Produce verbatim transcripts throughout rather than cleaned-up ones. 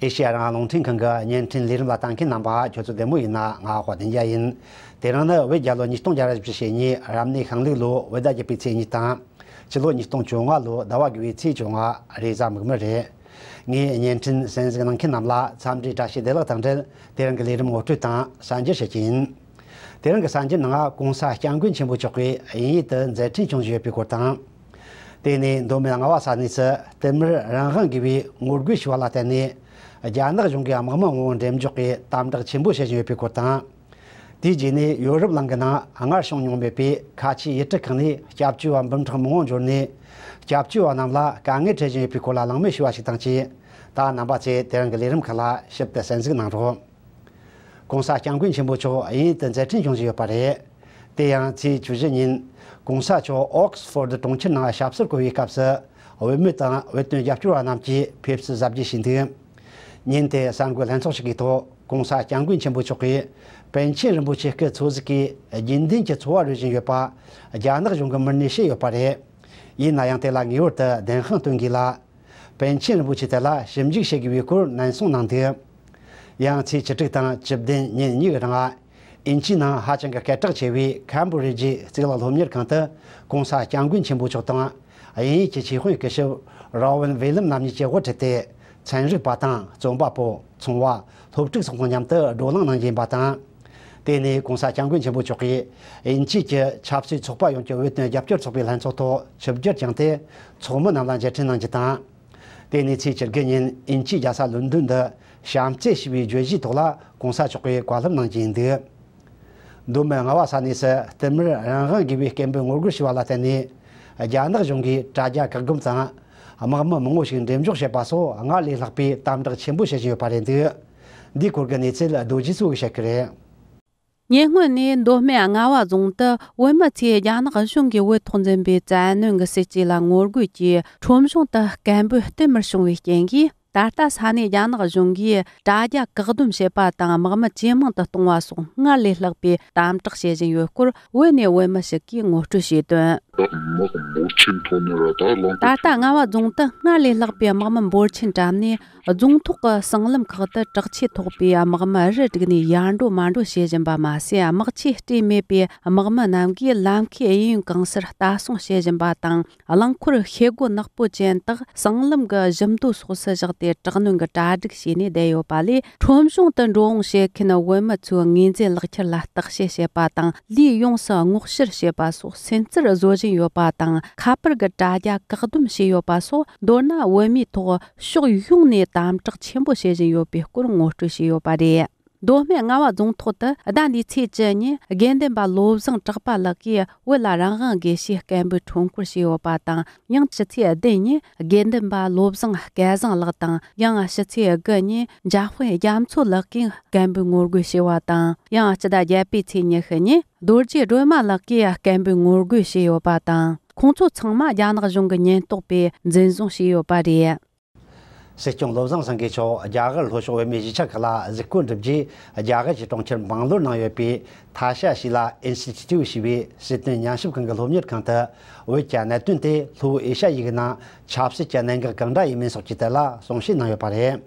ཨེ་ཤེ་ཡ་རང་དབང་རླུང་འཕྲིན་ཁང་གི་བརྙན་འཕྲིན་ལས་རིམ་ལ་ལྟ་མཁན་རྣམ་པ་ཁྱོད་ཚོ་བདེ་མོ་ཡིན་ན། ང་ཧོ་བདེ་འཇགས་ཡིན། དེ་རིང་ནི་བོད་རྒྱལ་ལོ་ཉིས་སྟོང་བརྒྱ་ར་བཞི་བཅུ་ཞེ་གཉིས་རབ་གནས་ཤིང་ལུག་ལོ་བོད་ཟླ་བརྒྱད་པའི་ཚེས་གཉིས་དང་། སྤྱི་ལོ་ཉིས་སྟོང་བཅོ་ལྔ་ལོ་ཟླ་བ་དགུ་བའི་ཚེས་བཅོ་ལྔ། རེས་གཟའ་མིག་དམར་རེད། ངས་བརྙན་འཕྲིན་གསན་གཟིགས་གནང་མཁན་རྣམས་ལ་འཚམས་འདྲིའི་བཀྲ་ཤིས་བདེ་ལེགས་དང་འབྲེལ། དེ་རིང་གི་ལས་རིམ་ངོ་སྤྲོད་དང་གསར་འགྱུར་བཤད་ཀྱི་ཡིན། དེ་རིང་གི་གསར་འགྱུར་ནང་༸གོང་ས་སྐྱབས་མགོན་ཆེན་པོ་མཆོག་གིས་དབྱིན་ཡུལ་དུ་མཛད་འཕྲིན་བྱུང་བཞིན་ཡོད་པའི་སྐོར་དང་། དེ་ནས་མདོ་སྨད་རྔ་བ་ས་གནས་སུ་བསྟུད་མར་རང་དབང་དགོས་པའི་ངོ་རྒོལ་ཞུ་བ་ལ་བརྟེན་ནས། རྒྱ་ནག་གཞུང་གིས་དམག་མི་མང་པོ་འགྲེམས་འཇོག་གིས་དམ་དྲག་ཆེན་པོ་བྱེད་བཞིན་ཡོད་པའི་སྐོར་དང་། དེའི་རྗེས་ནས་ཡོ་རོབ་གླིང་གི་ནང་སྔར་བྱུང་མྱོང་མེད་པའི་ཁ་ཆེའི་ཡུལ་གྲུ་ཁག་ནས་སྐྱབས་བཅོལ་བ་འབུམ་ཕྲག་མང་པོ་འབྱོར་ནས། སྐྱབས་བཅོལ་བ་རྣམས་ལ་དཀའ་ངལ་འཕྲད་བཞིན་ཡོད་པའི་སྐོར་ལ་གླེང་མོལ་ཞུ་བ་ཞིག་དང་བཅས། ད་རྣམ་པ་ཚོས་དེ་རིང་གི་ལས་རིམ་ཁག་ལ་ཞིབ་ཏུ་གསན་གཟིགས་གནང་རོགས། ༸གོང་ས་སྐྱབས་མགོན་ཆེན་པོ་མཆོག་དབྱིན་ཡུལ་དུ་མཛད་འཕྲིན་བྱུང་བཞིན་ཡོད་པ་རེད། དེ་ཡང་ཚེས་བཅུ་བཞི་ཉིན། ༸གོང་ས་མཆོག་ཨོག་སི་ཕོར་ཌི་གྲོང་ཁྱེར་ནང་ཞབས་སོར་བཀོད་པའི་སྐབས་སུ། བོད་མི་དང་བོད་དོན་རྒྱབ་སྐྱོར་བ་རྣམས་ཀྱིས་ཕེབས་བསུ་གཟབ་རྒྱས་བྱས་འདུག་ཉིན་དེའི་གསར་འགོད་ལྷན་ཚོགས་ཤིག་གི་ཐོག་༸གོང་ས་སྐྱབས་མགོན་ཆེན་པོ་མཆོག་གིས། པཎ་ཆེན་རིན་པོ་ཆེ་སྐུ་འཚོ་གཟུགས་ཀྱིས་རྒྱུན་ལྡན་གྱི་འཚོ་བ་རོལ་བཞིན་ཡོད་པ། རྒྱ་ནག་གཞུང་གི་མི་སྣས་བཤད་ཡོད་པ་རེད། ཡིན་ན་ཡང་དེ་ལ་ངེས་པར་དུ་བདེན་དཔང་སྟོན་དགོས་ལ། པཎ་ཆེན་རིན་པོ་ཆེ་དེ་ལ་ཞིབ་འཇུག་བྱེད་དགོས་པའི་སྐོར་ནན་གསུངས་གནང་འདུག་ཡང་ཚེས་བཅུ་དྲུག་དང་བཅུ་བདུན་ཉིན་གཉིས་ཀྱི་རིང་། དབྱིན་ཇིའི་ནང་ཧ་ཅང་གི་སྐད་གྲགས་ཆེ་བའི་ཁམ་བྷི་རི་ཇིའི་གཙུག་ལག་སློབ་གཉེར་ཁང་དུ་༸གོང་ས་སྐྱབས་མགོན་ཆེན་པོ་མཆོག་དང་། དབྱིན་ཡུལ་གྱི་ཆོས་དཔོན་སྐུ་ཞབས་རོ་ཝན་ཝི་ལམ་རྣམ་གཉིས་ཀྱི་དབུ་ཁྲིད་དེ། ཚན་རིག་པ་དང་རྩོམ་པ་པོ། ཚོང་བ། སློབ་ཕྲུག་སོགས་དང་མཉམ་དུ་བགྲོ་གླེང་གནང་བཞིན་པ་དང་། དེ་ནས་༸གོང་ས་སྐྱབས་མགོན་ཆེན་པོ་མཆོག་གིས་དབྱིན་ཇི་གི་ཆབ་སྲིད་ཚོགས་པ་ཡོངས་ཀྱི་བོད་དོན་རྒྱབ་སྐྱོར་ཚོགས་པའི་ལྷན་ཚོགས་ཐོག་ཆིབས་བསྒྱུར་བསྐྱངས་ཏེ། ཚོགས་མི་རྣམས་ལ་མཇལ་འཕྲད་གནང་རྒྱུ་དང་། དེ་ནས་ཚེས་བཅུ་དགུ་ཉིན་དབྱིན་ཇིའི་རྒྱལ་ས་ལོན་ཌོན་དུ་བྱམས་བརྩེ་ཞེས་པའི་བརྗོད་གཞིའི་ཐོག་ལ་༸གོང་ས་མཆོག་གིས་བཀའ་སློབ་གནང་རྒྱུ་ཡིན་འདུག་མདོ་སྨད་རྔ་བ་ས་གནས་སུ་བསྟུད་མར་རང་དབང་དགོས་པའི་སྐད་འབོད་ངོ་རྒོལ་ཞུ་བ་ལ་བརྟེན་ནས། རྒྱ་ནག་གཞུང་གིས་དྲ་རྒྱ་བཀག་སྡོམ་དང་། དམག་མི་མང་པོ་ཞིག་འགྲེམས་འཇོག་བྱས་པ་སོགས་སྔར་ལས་ལྷག་པའི་དམ་དྲག་ཆེན་པོ་བྱེད་བཞིན་ཡོད་པ་རེད་འདུག་འདིའི་སྐོར་གྱི་གནས་ཚུལ་རྡོ་རྗེ་མཚོ་གིས་བཤད་ཀྱི་རེད། ཉེ་སྔོན་ནས་མདོ་སྨད་རྔ་བ་རྫོང་དུ་བོད་མི་ཚོས་རྒྱ་ནག་གཞུང་གིས་བོད་ཐོག་འཛིན་པའི་བཙན་གནོན་གྱི་སྲིད་ཇུས་ལ་ངོ་རྒོལ་གྱིས་ཁྲོམ་གཞུང་དུ་སྐད་འབོད་བསྟུད་མར་བྱུང་བའི་རྐྱེན་གྱིས། ད་ལྟ་ས་གནས་རྒྱ་ནག་གཞུང་གིས་དྲ་རྒྱ་བཀག་སྡོམ་བྱེད་པ་དང་དམག་མི་ཇེ་མང་དུ་གཏོང་བ་སོགས་སྔར་ལས་ལྷག་པའི་དམ་དྲག་བྱེད་བཞིན་ཡོད་སྐོར་བོད་ནས་བོད་མི་ཞིག་གིས་ངོ་སྤྲོད་བྱས་དོན། དམག་འབོར་ཆེན་ཐོན་ནས་ར་ད་ལངས། ད་ལྟ་རྔ་བ་རྫོང་དུ་སྔར་ལས་ལྷག་པའི་དམག་མི་འབོར་ཆེན་བཀྲམ་ནས། རྫོང་ཐོག་གི་སྲང་ལམ་ཁག་ཏུ་དྲག་ཆས་ཐོགས་པའི་དམག་མི་རུ་བསྒྲིགས་ནས་ཡར་འགྲོ་མར་འགྲོ་བྱེད་བཞིན་པ་མ་ཟད། དམག་ཆས་སྤྲས་མེད་པའི་དམག་མི་རྣམས་ཀྱིས་ལམ་ཁའི་གཡས་གཡོན་གང་སར་ལྟ་སྲུང་བྱེད་བཞིན་པ་དང་། རླངས་འཁོར་ཤེལ་སྒོ་ནག་པོ་ཅན་དག་སྲང་ལམ་གྱི་བཞི་མདོ་སོགས་སུ་བཞག་སྟེ། དྲག་གནོན་གྱི་གྲ་སྒྲིག་བྱས་ནས་བསྡད་ཡོད་པ་ལས། ཁྲོམ་གཞུང་དུ་འགྲོ་འོང་བྱེད་མཁན་བོད་མི་ཚོའི་ངོས་འཛིན་ལག་ཁྱེར་ལ་བརྟག་དཔྱད་བྱེད་པ་དང་། ལུས་ཡོངས་སུ་སྔོག་བཤེར་བྱེད་པ་སོགས་སུན་གཙེར་བཟོ་བཞིན་ཡོད་པ་དང་། ཁ་པར་གྱི་དྲ་རྒྱ་བཀག་སྡོམ་བྱས་ཡོད་པ་སོགས། མདོར་ན་བོད་མིའི་ཐོག་ཕྱོགས་ཡོངས་ནས་དམ་དྲག་ཆེན་པོ་བྱེད་བཞིན་ཡོད་པའི་སྐོར་ངོ་སྤྲོད་བྱས་ཡོད་པ་རེད། མདོ་སྨད་རྔ་བ་རྫོང་ཐོག་ཏུ་ཟླ་འདིའི་ཚེས་བཅུ་ཉིན་དགེ་འདུན་པ་བློ་བཟང་གྲགས་པ་ལགས་ཀྱིས་བོད་ལ་རང་དབང་དགོས་ཞེས་སྐད་འབོད་ཁྲོམ་སྐོར་བྱས་ཡོད་པ་དང་། ཡང་ཕྱི་ཚེས་བདུན་ཉིན་དགེ་འདུན་པ་བློ་བཟང་སྐལ་བཟང་ལགས་དང་། ཡང་ཕྱི་ཚེས་དགུ་ཉིན་འཇམ་དཔལ་རྒྱ་མཚོ་ལགས་ཀྱིས་སྐད་འབོད་ངོ་རྒོལ་བྱས་པ་དང་། ཡང་སྤྱི་ཟླ་བརྒྱད་པའི་ཚེས་ཉི་ཤུ་ཉིན་རྡོ་རྗེ་སྒྲོལ་མ་ལགས་ཀྱིས་སྐད་འབོད་ངོ་རྒོལ་བྱས་ཡོད་པ་དང་། ཁོང་ཚོ་ཚང་མ་རྒྱ་ནག་གཞུང་གི་ཉེན་རྟོག་པས་འཛིན་བཟུང་བྱས་ཡོད་པ་རེད། སྲིད་སྐྱོང་བློ་བཟང་སེང་གེ་མཆོག་རྒྱ་གར་ལྷོ་ཕྱོགས་བོད་མིའི་གཞིས་ཆགས་ཁག་ལ་གཟིགས་སྐོར་འགྲུབ་རྗེས། རྒྱ་གར་གྱི་གྲོང་ཁྱེར་སྦང་ལོར་ནང་ཡོད་པའི་ཐ་ཤ་ཤི་ལ་ཨིན་སི་ཊི་ཊུ་ཞེས་པའི་སྲིད་དོན་ཉམས་ཞིབ་ཁང་གི་སློབ་གཉེར་ཁང་དུ། བོད་ཀྱི་གནད་དོན་དེ་ལྷོ་ཨེ་ཤ་ཡའི་ནང་ཆབ་སྲིད་ཀྱི་གནད་འགག་གང་འདྲ་ཡིན་མིན་སོགས་ཀྱི་ཐད་ལ་གསུང་བཤད་གནང་ཡོད་པ་རེད།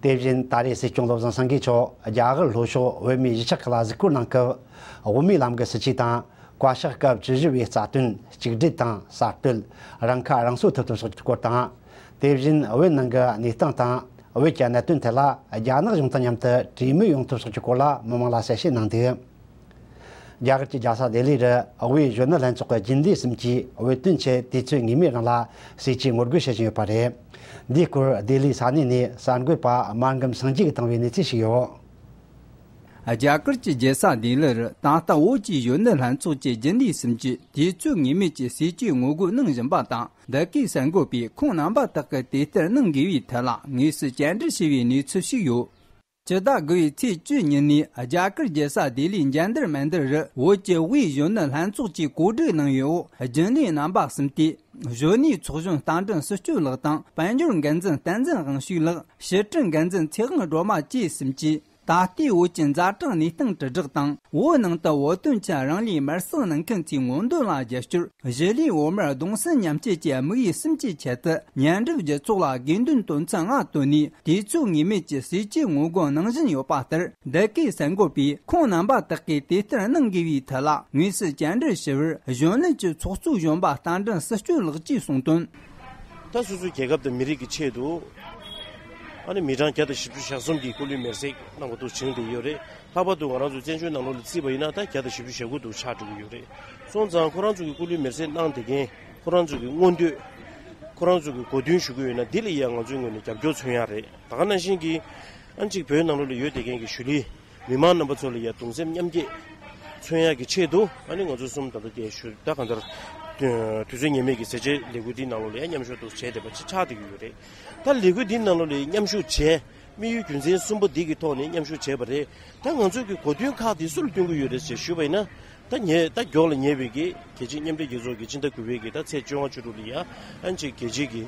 དེ་བཞིན་ད་རེས་སྲིད་སྐྱོང་བློ་བཟང་སེང་གེ་མཆོག་རྒྱ་གར་ལྷོ་ཕྱོགས་བོད་མིའི་གཞིས་ཆགས་ཁག་ལ་གཟིགས་སྐོར་གནང་སྐབས། དབུ་མའི་ལམ་གྱི་སྲིད་བྱུས་དང་། བཀའ་ཤག་སྐབས་བཅུ་བཞི་པའི་རྩ་དོན། གཅིག་སྒྲིལ་དང་གསར་གཏོད། རང་ཁ་རང་གསོ་ཐུབ་ཐབས་སོགས་ཀྱི་སྐོར་དང་། དེ་བཞིན་བོད་ནང་གི་གནས་སྟངས་དང་། བོད་ཀྱི་གནད་དོན་ཐད་ལ་རྒྱ་ནག་གཞུང་དང་མཉམ་དུ་གྲོས་མོལ་ཡོང་ཐབས་སོགས་ཀྱི་སྐོར་ལ་མི་མང་ལ་གསལ་བཤད་གནང་འདུག་རྒྱ་གར་གྱི་རྒྱལ་ས་ལྡི་ལི་རུ་དབུས་གཞོན་ནུ་ལྷན་ཚོགས་ཀྱི་རྒྱུན་ལས་གསུམ་གྱིས་བོད་དོན་ཆེད་དུས་ཚོད་ངེས་མེད་རིང་ལ་ཟས་བཅད་ངོ་རྒོལ་བྱེད་བཞིན་ཡོད་པ་རེད། འདིའི་སྐོར་ལྡི་ལིའི་ས་གནས་ནས་གསར་འགོད་པ་མར་འགམ་སངས་རྒྱས་ཀྱིས་བཏང་བའི་གནས་ཚུལ་ཞིག་ཡོད། རྒྱ་གར་གྱི་རྒྱལ་ས་ལྡི་ལི་རུ་ད་ལྟ་བོད་ཀྱི་གཞོན་ནུ་ལྷན་ཚོགས་ཀྱི་རྒྱུན་ལས་གསུམ་གྱིས་དུས་ཚོད་ངེས་མེད་ཀྱི་ཟས་བཅད་ངོ་རྒོལ་གནང་བཞིན་པ་དང་། འདི་གའི་གསར་འགོད་པས་ཁོང་རྣམ་པ་དག་གིས་དེ་ལྟར་གནང་དགོས་པའི་ཐད་ལ་དངོས་སུ་བཅར་འདྲི་བྱས་པའི་གནས་ཚུལ་ཞིག་ཡོད། སྤྱི་ཟླ་དགུ་པའི་ཚེས་བཅུ་ཉིན་ནས་རྒྱ་གར་རྒྱལ་ས་ལྡི་ལིའི་འཇན་དར་མན་དར་རུ་བོད་ཀྱི་དབུས་གཞོན་ནུ་ལྷན་ཚོགས་ཀྱིས་གོ་སྒྲིག་གནང་བའི་འོག་རྒྱུན་ལས་རྣམ་པ་གསུམ་སྟེ། གཞོན་ནུའི་ཚོགས་གཞོན་རྟ་མགྲིན་སྲིད་སྐྱོང་ལགས་དང་། དཔལ་འབྱོར་འགན་འཛིན་བསྟན་འཛིན་དབང་ཕྱུག་ལགས། ཕྱི་དྲིལ་འགན་འཛིན་ཚེ་དབང་སྒྲོལ་མ་བཅས་གསུམ་གྱིས། ད་ལྟའི་བོད་ཀྱི་ཛ་དྲག་གནས་སྟངས་དྲིལ་བསྒྲགས་དང་། བོད་ནང་དུ་བོད་དོན་ཆེད་རང་ལུས་མེར་སྲེག་གནང་མཁན་ཚོའི་མངོན་འདོད་ལ་རྒྱབ་སྐྱོར། གཞིས་ལུས་བོད་མིར་གདུང་སེམས་མཉམ་སྐྱེད་ཀྱི་དམིགས་ཡུལ་གསུམ་གྱི་ཆེད་དུ། ཉེ་འགྲམ་རྒྱལ་ཚོགས་ལ་དགོས་འདུན་དོན་ཚན་ལྔ་བཏོན་ནས། དུས་ཚོད་ངེས་མེད་ཀྱི་ཟས་བཅད་ངོ་རྒོལ་གནང་བཞིན་ཡོད་པ་ལྟར། འདི་གའི་གསར་འགོད་པས་ཁོང་རྣམ་པ་དག་གིས་དེ་ལྟར་གནང་དགོས་པའི་ཐད་ལ་དངོས་སུ་བཅར་འདྲི་ཞུ་བར། གཞོན་ནུ་ཀྱི་ཚོགས་གཙོའི་གཞོན་པ་རྟ་མགྲིན་སྲི་སྐྱོན་ལགས་ཀྱིས་གསུངས་དོན། ད་སོ་སོའི་རྒྱལ་ཁབ་དང་མི་རིགས་ཀྱི་ཆེད་དུ། ཨ་ནི་མི་གྲངས་བརྒྱ་དང་བཞི་བཅུ་ཞེ་གསུམ་གྱི་སྐུ་ལུས་མེར་སྲེག་གནང་དགོས་འདུག་བྱུང་བསྡད་ཡོད་རེད། ལྷག་པར་དུ་ང་རང་ཚོའི་བཙན་བྱོལ་ནང་ལོགས་ལ་བརྩིས་པ་ཡིན་ན། ད་བརྒྱ་དང་བཞི་བཅུ་ཞེ་དགུ་འདུག་ཆགས་འགྲོ་གི་ཡོད་རེད། སོང་ཙང་ཁོ་རང་ཚོ་གི་སྐུ་ལུས་མེར་སྲེག་གནང་བསྡད་མཁན། ཁོ་རང་ཚོ་གི་མངོན་འདོད། ཁོ་རང་ཚོ་གི་གོ་མཐུན་ཞུ་གི་ཡོད་ན། འདི་ལ་ཡང་ང་ཚོའི་ངོས་ནས་རྒྱབ་སྐྱོར་མཚོན་ཡག་རེད། ད་ག་ནང་བཞིན་གྱི། ཨ་ནི་གཅིག་བོད་ནང་ལོགས་ལ་ཡོད་བསྡད་མཁན་གྱི་གཞིས་ལུས་མི་མང་རྣམ་པ་ཚོ་ལ་ཡང་གདུང་སེམས་མཉམ་སྐྱེད་མཚོན་ཡག་གི་ཆེད་དུ། ཨ་ནི་ང་ཚོ་གསུམ་ད་ལྟ་དེ་ཞུ། ད་གང་ལྟར་དུས་ཚོད་ངེས་མེད་ཀྱི་ཟས་བཅད་ལས་འགུལ་འདིའི་ནང་ལོགས་ལ་ཡང་མཉམ་ཞུགས་འདུག་བྱས་བསྡད་པ་ཅིག་ཆགས་བསྡད་ཀྱི་ཡོད་རེད། ད་ལས་འགུལ་འདིའི་ནང་ལོགས་ལ་མཉམ་ཞུགས་བྱས། དམིགས་ཡུལ་རྒྱུ་མཚན་གསུམ་པོ་འདི་གི་ཐོག་ནས་མཉམ་ཞུགས་བྱས་པ་རེད། ད་ང་ཚོ་གི་གོ་མཐུན་ཁག་དེ་སུ་ལ་བསྟུན་གྱི་ཡོད་རེད་ཟེར་ཞུས་པ་ཡིན་ན། ད་ཉེ། ད་མགྱོགས་ལ་ཉེ་བའི་གི་རྒྱལ་སྤྱིའི་མཉམ་འབྲེལ་རྒྱལ་ཚོགས་ཀྱི་སྤྱི་ཟླ་དགུ་པའི་གི་ད་ཚེས་བཅོ་ལྔ་བཅུ་དྲུག་ལ་ཡ། ཨ་ནི་གཅིག་རྒྱལ་སྤྱིའི་གི་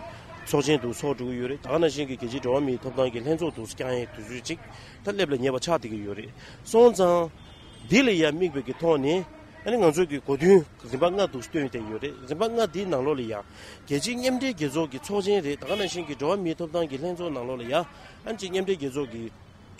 ཚོགས་ཆེན་དུ་ཚོགས་འགྲོ་གི་ཡོད་རེད། ད་ག་ནང་བཞིན་གྱི་རྒྱལ་སྤྱིའི་འགྲོ་བ་མིའི་ཐོབ་ཐང་གི་ལྷན་ཚོགས་དུ་བསྐྱངས་ཡས་དུས་ཚོད་ཅིག་ད་སླེབས་ལ་ཉེ་བ་ཆགས་བསྡད་ཀྱི་ཡོད་རེད། སོང་ཙང་། འདི་ལ་ཡ་དམིགས་པའི་གི་ཐོག་ནས། ཨ་ནི་ང་ཚོའི་གི་གོ་མཐུན་རིམ་པ་ལྔ་དུ་བཏོན་བསྡད་ཡོད་རེད། རིམ་པ་ལྔ་འདིའི་ནང་ལོགས་ལ་ཡ། རྒྱལ་སྤྱིའི་མཉམ་འབྲེལ་རྒྱལ་ཚོགས་ཀྱི་ཚོགས་ཆེན་རེད། ད་ག་ནང་བཞིན་གྱི་འགྲོ་བ་མིའི་ཐོབ་ཐང་གི་ལྷན་ཚོགས་ནང་ལོགས་ལ་ཡ། ཨ་ནི་གཅིག་མཉམ་འབྲེལ་རྒྱལ་ཚོགས་ཀྱི་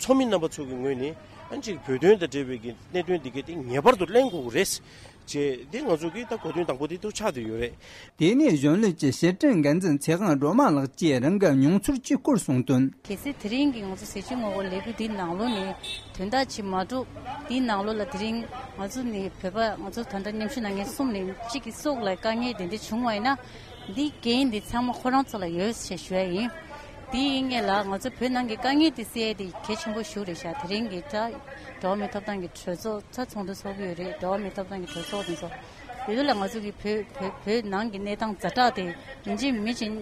ཚོགས་མི་རྣམ་པ་ཚོ་གི་ངོས་ནས། ཨ་ནི་གཅིག་བོད་དོན་དང་འབྲེལ་བའི་གི་གནད་དོན་འདི་གའི་སྟེང་ངེས་པར་དུ་གླེང་དགོས་ཀྱི་རེད། ཅེས་འདི་ང་ཚོ་གི་ད་གོ་དོན་དང་པོ་དེ་ཐུགས་ཆགས་བསྡད་ཡོད་རེད། དེ་ནས་གཞོན་ནུ་ཀྱི་ཕྱིར་དྲན་འགན་འཛིན་ཚེ་དབང་སྒྲོལ་མ་ལགས་ཀྱིས་རང་གི་མྱོང་ཚོར་གཅིག་སྐོར་གསུངས་དོན། གལ་སྲིད་དེ་རིང་གི་ང་ཚོ་ཟས་བཅད་ངོ་རྒོལ་ལས་འགུལ་འདིའི་ནང་ལོགས་ནས་དོན་དག་ཅིག་མ་འགྲུབ། དེའི་ནང་ལོགས་ལ་དེ་རིང་ང་ཚོ་ནི་བོད་པ་ང་ཚོ་ད་ལྟ་མཉམ་ཞུགས་གནང་མཁན་གསུམ་ནས་གཅིག་གི་སྲོག་ལ་དཀའ་ངལ་དེ་འདྲ་བྱུང་བ་ཡིན་ན། འདིའི་འགན་འདི་ཚང་མ་ཁོ་རང་ཚོ་ལ་ཡོད་ཅེས་ཞུ་ཡ་ཡིན། དེའི་སྔོན་ལ་ང་ཚོ་བོད་ནང་གི་དཀའ་ངལ་དེ་སེལ་ཡ་དེ་གལ་ཆེན་པོ་ཞིག་རེད་ཤག་དེ་རིང་གི་ད་འགྲོ་བ་མིའི་ཐོབ་ཐང་གི་གྲོས་ཚོགས་ཚོགས་ཚོགས་འདུ་ཚོགས་ཀྱི་ཡོད་རེད། འགྲོ་བ་མིའི་ཐོབ་ཐང་གི་གྲོས་ཚོགས་དེ་ཚོ། དེ་ཚོ་ལ་ང་ཚོ་གི་བོད་བོད་བོད་ནང་གི་གནས་སྟངས་ཛ་དྲག་དེ་ཡིན་གཅིག་མིན་གཅིག་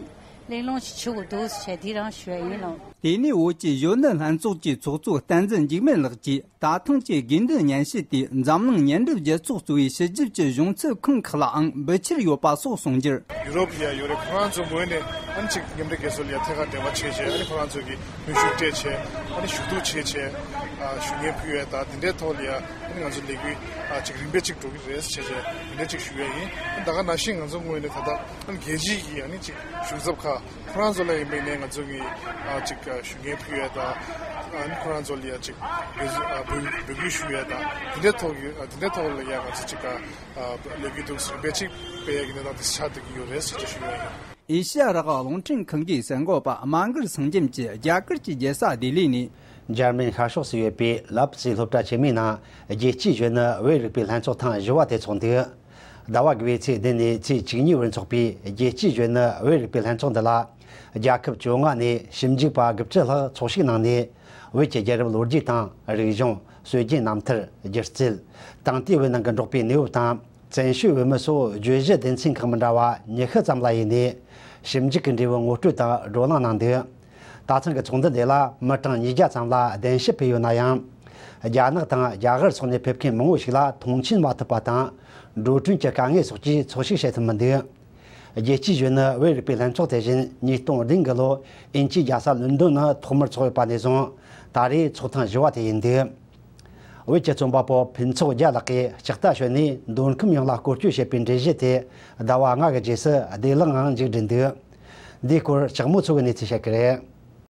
གླེང་སློང་ཞིག་བྱེད་དགོས་འདུག་ཞེས་དེ་རང་ཞུ་ཡ་ཡིན་ལགས། དེ་ནས་བོད་ཀྱི་གཞོན་ནུ་ལྷན་ཚོགས་ཀྱི་ཚོགས་གཙོ་བསྟན་འཛིན་འཇིགས་མེད་ལགས་ཀྱིས། ད་ཐེངས་ཀྱི་དགོས་འདུན་སྙན་ཞུ་དེ་འཛམ་གླིང་མཉམ་འབྲེལ་རྒྱལ་ཚོགས་གཙོས་པའི་ཕྱི་རྒྱལ་གྱི་གཞུང་ཚབ་ཁང་ཁག་ལའང་འབུལ་འཆར་ཡོད་པ་སོགས་གསུངས་རྒྱུར། ཡུ་རོབ་ལ་ཡ་ཡོད་རེད། ཁོ་རང་ཚོ་ངོས་ནས་ཨ་ནི་གཅིག་མཉམ་འབྲེལ་རྒྱལ་ཚོགས་ལ་ཡ་ཐད་ཀར་འབྲེལ་བ་བྱས་བྱས། ཨ་ནི་ཁོ་རང་ཚོ་གི་ནུས་ཤུགས་སྤྲད་བྱས། ཨ་ནི་ཞུ་གཏུག་བྱས་བྱས། ཨ་ཞུ་སྙན་ཕུལ་ཡས་དང་དེ་འདྲའི་ཐོག་ལ་ཡ། ཨ་ནི་ང་ཚོ་ལས་འགུལ་ཨ་གཅིག་རིམ་པས་གཅིག་འགྲོ་གི་རེད་བྱས་བྱས་དེ་འདྲ་གཅིག་ཞུ་ཡས་ཡིན། ཨ་ནི་ད་ག་ནང་བཞིན་ང་ཚོ་ངོས་ནས་ད་ལྟ་ཨ་ནི་རྒྱལ་སྤྱིའི་གི་ཨ་ནི་གཅིག་གཞུང་ཚབ་ཁག་ཁོ་རང་ཚོ་ལ་ཡིན་པའི་ནས་ང་ཚོ་གི་ཨ་གཅིག་ཨ་ཞུ་སྙན་ཕུལ་ཡས་དང་། ཨ་ནི་ཁོ་རང་ཚོ་ལ་ཡ་གཅིག་འབོད་ཨ་འབོད་འབོད་སྐུལ་ཞུ་ཡས་དང་། དེ་འདྲའི་ཐོག་གི་ཨ་དེ་འདྲའི་ཐོག་ལ་ཡ་ང་ཚོ་གཅིག་ཨ་ཨ་ལས་འགུལ་འདུག་སེ་རིམ་པས་གཅིག་སྤེལ་ཡས་ཀྱི་གནས་སྟངས་དེ་ཆགས་བསྡད་ཀྱི་ཡོད་རེད་ཟེར་གྱི་ཞུ་ཡས་ཡིན། ཨེ་ཤ་ཡ་རང་དབང་རླུང་འཕྲིན་ཁང་གི་གསར་འགོད་པ་དམའ་འགུར་སངས་རྒྱམ་གྱིས་རྒྱ་གར་གྱི་རྒྱལ་ས་ལྡི་ལི་ནས། འཇར་མན་ཤར་ཕྱོགས་སུ་ཡོད་པའི་ལབ་སི་སློབ་གྲྭ་ཆེན་མོའི་ནང་རྒྱལ་སྤྱིའི་གཞོན་ནུ་བོད་རིག་པའི་ལྷན་ཚོགས་ཐེངས་བཞི་བ་དེ་ཚོགས་འདུག་ཟླ་བ་དགུ་པའི་ཚེས་བདུན་ནས་ཚེས་བཅུ་གཉིས་བར་འཚོགས་པའི་རྒྱལ་སྤྱིའི་གཞོན་ནུ་བོད་རིག་པའི་ལྷན་ཚོགས་འདི་ལ། རྒྱལ་ཁབ་བཅོ་ལྔ་ནས་ཞིབ་འཇུག་པ་དགུ་བཅུ་ལྷག་ཚོགས་ཞུགས་གནང་ནས། བོད་ཀྱི་རྒྱལ་རབས་ལོ་རྒྱུས་དང་། རིག་གཞུང་། སྲོལ་རྒྱུན་རྣམ་ཐར། སྒྱུ་རྩལ། དེང་དུས་བོད་ནང་གི་འབྲོག་པའི་གནས་བབ་དང་། བཙན་བྱོལ་བོད་མི་སོགས་བརྗོད་གཞི་སྡེ་ཚན་ཁག་མི་འདྲ་བ་ཉི་ཤུ་ཙམ་ལ་དབྱེ་ནས། ཞིབ་འཇུག་གི་འབྲས་བུ་ངོ་སྤྲོད་དང་བགྲོ་གླེང་གནང་འདུག་ད་ཐེངས་ཀྱི་ཚོགས་འདུ་འདི་ལ་མི་གྲངས་ཉིས་བརྒྱ་ཙམ་ལ་གདན་ཞུ་ཕུལ་ཡོད་ན་ཡང་། རྒྱ་ནག་དང་རྒྱ་གར་སོགས་ནས་ཕེབས་མཁན་མང་བོ་ཞིག་ལ་མཐོང་མཆན་མ་ཐུབ་པ་དང་། འགྲོ་གྲོན་གྱི་དཀའ་ངལ་སོགས་ཀྱིས་ཚོགས་ཞུགས་བྱེད་ཐུབ་མི་འདུག་རྒྱལ་སྤྱིའི་གཞོན་ནུ་བོད་རིག་པའི་ལྷན་ཚོགས་དེ་བཞིན་ཉིས་སྟོང་བདུན་གྱི་ལོ་དབྱིན་ཇིའི་རྒྱལ་ས་ལོན་ཌོན་ནང་ཐོག་མར་ཚོགས་ཡོད་པ་ནས་བཟུང་ད་རེས་ཚོགས་ཐེངས་བཞི་བ་དེ་ཡིན་འདུག་བོད་ཀྱི་རྩོམ་པ་པོ་ཕུན་ཚོགས་རྒྱལ་ལགས་ཀྱིས་ལྕགས་རྟ་ཞོན་ནས་མདོ་ཁམས་ཡོངས་ལ་སྐོར་སྐྱོད་བྱས་པའི་འགྲེལ་བཤད་དེ་ཟླ་བ་ལྔ་གི་རྗེས་སུ་བདེ་བླག་ངང་མཇུག་བསྒྲིལ་འདུག་འདིའི་སྐོར་ལྕགས་མོ་མཚོ་གིས་གནས་ཚུལ་བཤད་ཀྱི་རེད།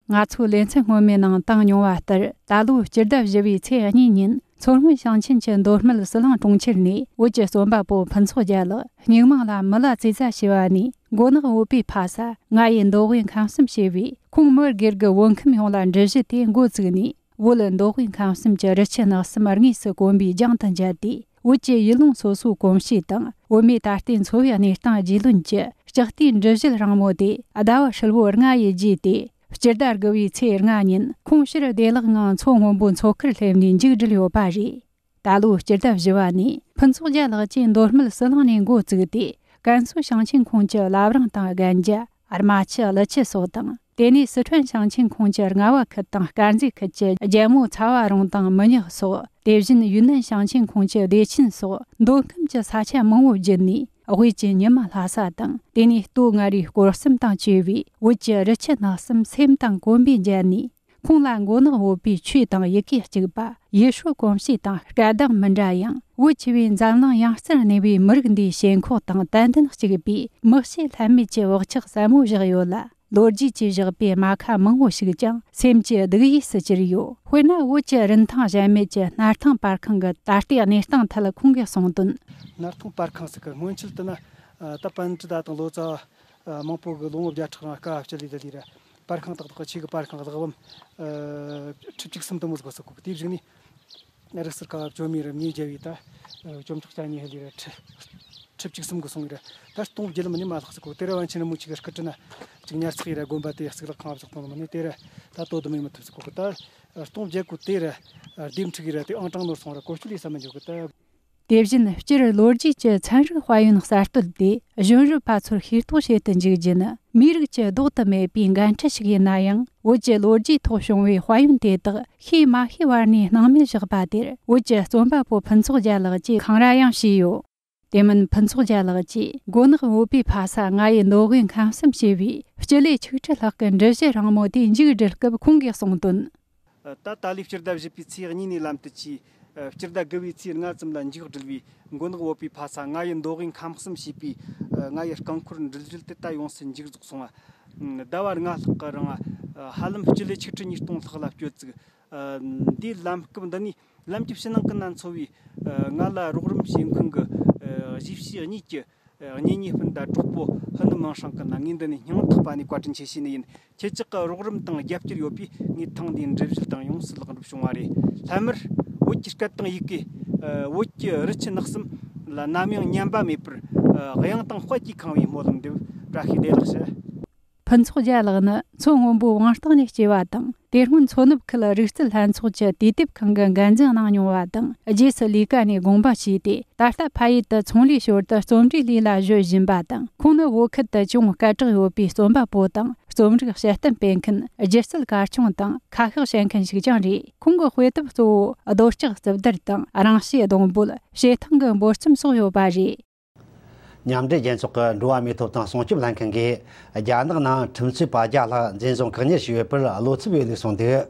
ང་ཚོའི་ལེ་ཚན་སྔོན་མའི་ནང་བཏང་མྱོང་བ་ལྟར། ད་ལོའི་སྤྱི་ཟླ་བཞི་པའི་ཚེས་གཉིས་ཉིན། མཚོ་སྔོན་ཞིང་ཆེན་གྱི་མདོ་སྨད་ཟི་ལིང་གྲོང་ཁྱེར་ནས་བོད་ཀྱི་རྩོམ་པ་པོ་ཕུན་ཚོགས་རྒྱལ་ལགས་སྨྱུག་མིང་ལ་མི་ལ་རྩེ་རྫ་ཞེས་པ་ནས། མགོ་ནག་བོད་པའི་ཕ་ས་ང་ཡི་མདོ་དབུས་ཁམས་གསུམ་ཞེས་པའི་ཁོང་མི་སྒེར་གྱི་བོད་ཁམས་ཡོངས་ལ་འགྲེལ་བཤད་དེ་འགོ་བཙུགས་ནས། བོད་མདོ་དབུས་ཁམས་གསུམ་གྱི་རི་ཆུ་ནགས་གསུམ་དངོས་སུ་གོམ་པའི་རྒྱང་དུ་མཇལ་ཏེ། བོད་ཀྱི་ཡུལ་ལུང་སོ་སོའི་གོམས་གཤིས་དང་། བོད་མིའི་ད་ལྟའི་འཚོ་བའི་གནས་སྟངས་རྒྱུས་ལོན་གྱི་ལྕགས་རྟའི་འགྲེལ་བཤད་རིང་མོ་དེ་ཟླ་བ་ཧྲིལ་བོ་ལྔ་ཡི་རྗེས་ཏེ། སྤྱི་ཟླ་དགུ་བའི་ཚེས་ལྔ་ཉིན་ཁོང་ཕྱིར་བདེ་བླག་ངང་མཚོ་སྔོན་པོའི་མཚོ་ཁར་སླེབས་ནས་མཇུག་བསྒྲིལ་ཡོད་པ་རེད། ད་ལོའི་སྤྱི་ཟླ་བཞི་བ་ནས་ཕུན་ཚོགས་རྒྱལ་ལགས་ཀྱིས་མདོ་སྨད་ཟི་ལིང་ནས་འགོ་བཙུགས་ཏེ། ཀན་སུའུ་ཞིང་ཆེན་ཁོངས་ཀྱི་བླ་བྲང་དང་རྒན་རྒྱ། རྨ་ཆུ། ཀླུ་ཆུ་སོགས་དང་། དེ་ནས་སི་ཁྲོན་ཞིང་ཆེན་ཁོངས་ཀྱི་རྔ་བ་ཁུལ་དང་དཀར་མཛེས་ཁུལ་གྱི་རྒྱལ་མོ་ཚ་བ་རོང་དང་མི་ཉག་སོགས། དེ་བཞིན་ཡུན་ནན་ཞིང་ཆེན་ཁོངས་ཀྱི་བདེ་ཆེན་སོགས་མདོ་ཁམས་ཀྱི་ས་ཆ་མང་བོ་བརྒྱུད་ནས། དབུས་ཀྱི་ཉི་མ་ལྷ་ས་དང་། དེ་ནས་སྟོད་མངའ་རིས་སྐོར་གསུམ་དང་བཅས་པའི་བོད་ཀྱི་རི་ཆུ་ནགས་གསུམ་སེམས་དང་གོམ་པས་མཇལ་ནས། ཁོང་ལ་མགོ་ནག་བོད་པའི་ཆོས་དང་ཡི་གེ་གཅིག་པ། ཡུལ་སྲོལ་གོམས་གཤིས་དང་སྐད་གདངས་མི་འདྲ་ཡང་། བོད་ཆེ་བའི་འཛམ་གླིང་ཡང་རྩེར་གནས་པའི་མི་རིགས་འདིའི་ཞེན་ཁོག་དང་ཏན་ཏན་གཅིག་པའི་མི་གཤིས་ལྷད་མེད་ཀྱི་བག་ཆགས་ཟབ་མོ་བཞག་ཡོད་ལ། ལོ་རྒྱུས་ཀྱིས་བཞག་པའི་རྨ་ཁ་མང་བོ་ཞིག་ཀྱང་སེམས་ཀྱི་སྡུག་ཡུས་སུ་གྱུར་ཡོད། དཔེར་ན། བོད་ཀྱི་རིན་ཐང་གཞལ་མེད་ཀྱི་སྣར་ཐང་པར་ཁང་གི་ད་ལྟའི་གནས་སྟངས་ཐད་ཁོང་གིས་གསུངས་དོན། སྣར་ཐང་པར་ཁང་ཟེར་གི་སྔོན་ཆད་དུ་ན། ད་པཎྜི་ཏ་དང་ལོ་ཙཱ་བ་མང་པོ་གི་ལོ་ངོ་བརྒྱ་ཕྲག་རིང་དཀའ་བ་སྤྱད་ལས་དེ་ལས་ར། པར་ཁང་ཏག་ཏག་ཆེ་གི་པར་ཁང་གླེགས་བམ་ཁྲི་གཅིག་གསུམ་དུ་མོ་ཟིག་གོ་ས་གོ་གི། དེའི་གཞུག་ནས་རིག་གསར་ཁ་བ་བཅོ་མའི་རབས་ཉིས་བརྒྱ་བའི་ད་བཅོ་མཆོག་སྐྱ་ཉི་ཧེ་ལི་ར་ཁྲི་ཁྲི་གཅིག་གསུམ་གི་སོང་གི་ར། ད་སྟོང་བརྒྱད་ལམ་ནི་མ་ལྷག་ས་གོ། དེ་ར་བན་ཆེན་རིན་པོ་ཆེ་གི་སྐུ་དྲིན་ན་ཅིག་ཉར་ཚགས་ཡི་ར་དགོན་པ་དེ་གཙུག་ལག་ཁང་བཞག་སྟོང་ལམ་ནི་དེ་ར་ད་དོ་དུ་མི་མི་ཐུབ་ས་གོ་གི། ད་སྟོང་བརྒྱད་གོ་དེ་ར་ལྡེབ་འཁྲུག་གི་ར་དེ་ཨང་གྲངས་ནོར་སོང་ར་གོ་ཆུ་ལས་ས་མི་འཇོག་གི་ད། དེ་བཞིན་སྤྱིར་ལོ་རྒྱུས་ཀྱི་ཚན་རིག་དཔལ་ཡོན་གསར་གཏོད་དེ་གཞོན་རབས་པ་ཚོར་ཤེས་རྟོགས་བྱེད་དུ་འཇུག་རྒྱུ་ནི་མིའི་རིགས་ཀྱི་ལྡོག་ཏུ་མེད་པའི་འགན་འཁྲི་ཞིག་ཡིན་ན་ཡང་། བོད་ཀྱི་ལོ་རྒྱུས་ཐོག་བྱུང་བའི་དཔལ་ཡོན་དེ་དག་ཤེས་མ་ཤེས་བར་ནས་སྣང་མེད་བཞག་པ་དེར། བོད་ཀྱི་རྩོམ་པ་པོ་ཕུན་ཚོགས་རྒྱལ་ལགས་ཀྱིས་འཁང་ར་ཡང་བྱས་ཡོད། དེ་མིན་ཕུན་ཚོགས་རྒྱལ་ལགས་ཀྱིས། མགོ་ནག་བོད་པའི་ཕ་ས་ང་ཡི་མདོ་དབུས་ཁམས་གསུམ་ཞེས་པའི་སྤྱི་ལེ་ཆིག་ཁྲི་ལྷག་གི་འགྲུལ་བཞུད་རིང་མོ་དེ་མཇུག་བསྒྲིལ་སྐབས་ཁོང་གིས་གསུངས་དོན། ད་ཏཱ་ལའི་སྤྱི་ཟླ་བཞི་པའི་ཚེས་གཉིས་ནས་ལམ་དུ་ཆས། སྤྱི་ཟླ་དགུ་བའི་ཚེས་ལྔ་ཙམ་ལ་མཇུག་བསྒྲིལ་བའི་མགོ་ནག་བོད་པའི་ཕ་ས་ང་ཡི་མདོ་དབུས་ཁམས་གསུམ་ཞེས་པའི་ང་ཡི་རྐང་འཁོར་འགྲུལ་བཞུད་དེ་ད་ཡོངས་སུ་མཇུག་རྫོགས་སོང་བ། ཟླ་བ་ལྔ་ལྷག་གི་རིང་ཧ་ལམ་སྤྱི་ལེ་ཆིག་ཁྲི་ཉིས་སྟོང་ལྷག་ལ་བསྐྱོད་བཅུག། འདིའི་ལམ་སྐབས་འདི་ནས་ལམ་གྱི་ཕྱི་ནང་གི་ན་འཚོ་བའི་ང་ལ་རོགས་རམ་བྱེད་མཁན་གྱི་གཞིས་བྱེས་གཉིས་ཀྱི་གཉེན་ཉེ་སྤུན་ཟླ་གྲོགས་པོ་ཧུ་ནུ་མིང་ཧྲང་གི་ན་ངས་འདི་ནས་སྙིང་ཐག་པ་ནས་བཀའ་དྲིན་ཆེ་ཞུས་ནི་ཡིན། ཁྱེད་ཅག་གི་རོགས་རམ་དང་རྒྱབ་སྐྱོར་ཡོད་པས་ངས་ཐེངས་འདིའི་འགྲུལ་བཞུད་དང་ཡོངས་སུ་ལེགས་འགྲུབ་བྱུང་བ་རེད། སླད་མར་བོད་ཀྱི་སྐད་དང་ཡི་གེ། བོད་ཀྱི་རི་ཆུ་ནགས་གསུམ་ལ་ནམ་ཡང་ཉམས་པ་མེད་པར་གཡང་དང་དཔལ་གྱིས་ཁེངས་པའི་སྨོན་ལམ་འདེབས། བཀྲ་ཤིས་བདེ་ལེགས་ཞུ། ཕུན་ཚོགས་རྒྱལ་ལགས་ནི་མཚོ་སྔོན་པོའི་བང་སྟེང་ནས་སྐྱེས་པ་དང་། དེ་སྔོན་མཚོ་ནུབ་ཁུལ་རིག་རྩལ་ལྷན་ཚོགས་ཀྱི་དུས་དེབ་ཁང་གི་འགན་འཛིན་གནང་མྱོང་བ་དང་། རྗེས་སུ་ལས་ཀ་ནས་དགོངས་པ་ཞུས་ཏེ། ད་ལྟ་ཕ་ཡུལ་དུ་ཚོང་ལས་ཞོར་དུ་རྩོམ་འབྲིའི་ལས་ལ་གཞོལ་བཞིན་པ་དང་། ཁོང་ནི་བོད་ཁུལ་དུ་ཅུང་སྐད་གྲགས་ཡོད་པའི་རྩོམ་པ་པོ་དང་། རྩོམ་རིག་དཔྱད་གཏམ་སྤེལ་མཁན། སྒྱུ་རྩལ་གར་ཆུང་དང་ཁ་ཤགས་བཤད་མཁན་ཞིག་ཀྱང་རེད། ཁོང་གི་དཔེ་དེབ་གཙོ་བོ་རྡོ་ལྕགས་རྩིབ་བརྡར་དང་། རང་གཤིས་སྡོང་པོ། བྱེ་ཐང་གི་འབོལ་རྩོམ་སོགས་ཡོད་པ་རེད། མཉམ་འབྲེལ་རྒྱལ་ཚོགས་ཀྱི་འགྲོ་བ་མིའི་ཐོབ་ཐང་སྲུང་སྐྱོབ་ལྷན་ཁང་གིས་རྒྱ་ནག་ནང་ཁྲིམས་རྩོད་པ་བརྒྱ་ལྷག་འཛིན་བཟུང་བཀག་ཉར་བྱས་ཡོད་པར་བློ་འཚབ་ཡོད་ལུགས་གསུངས་འདུག།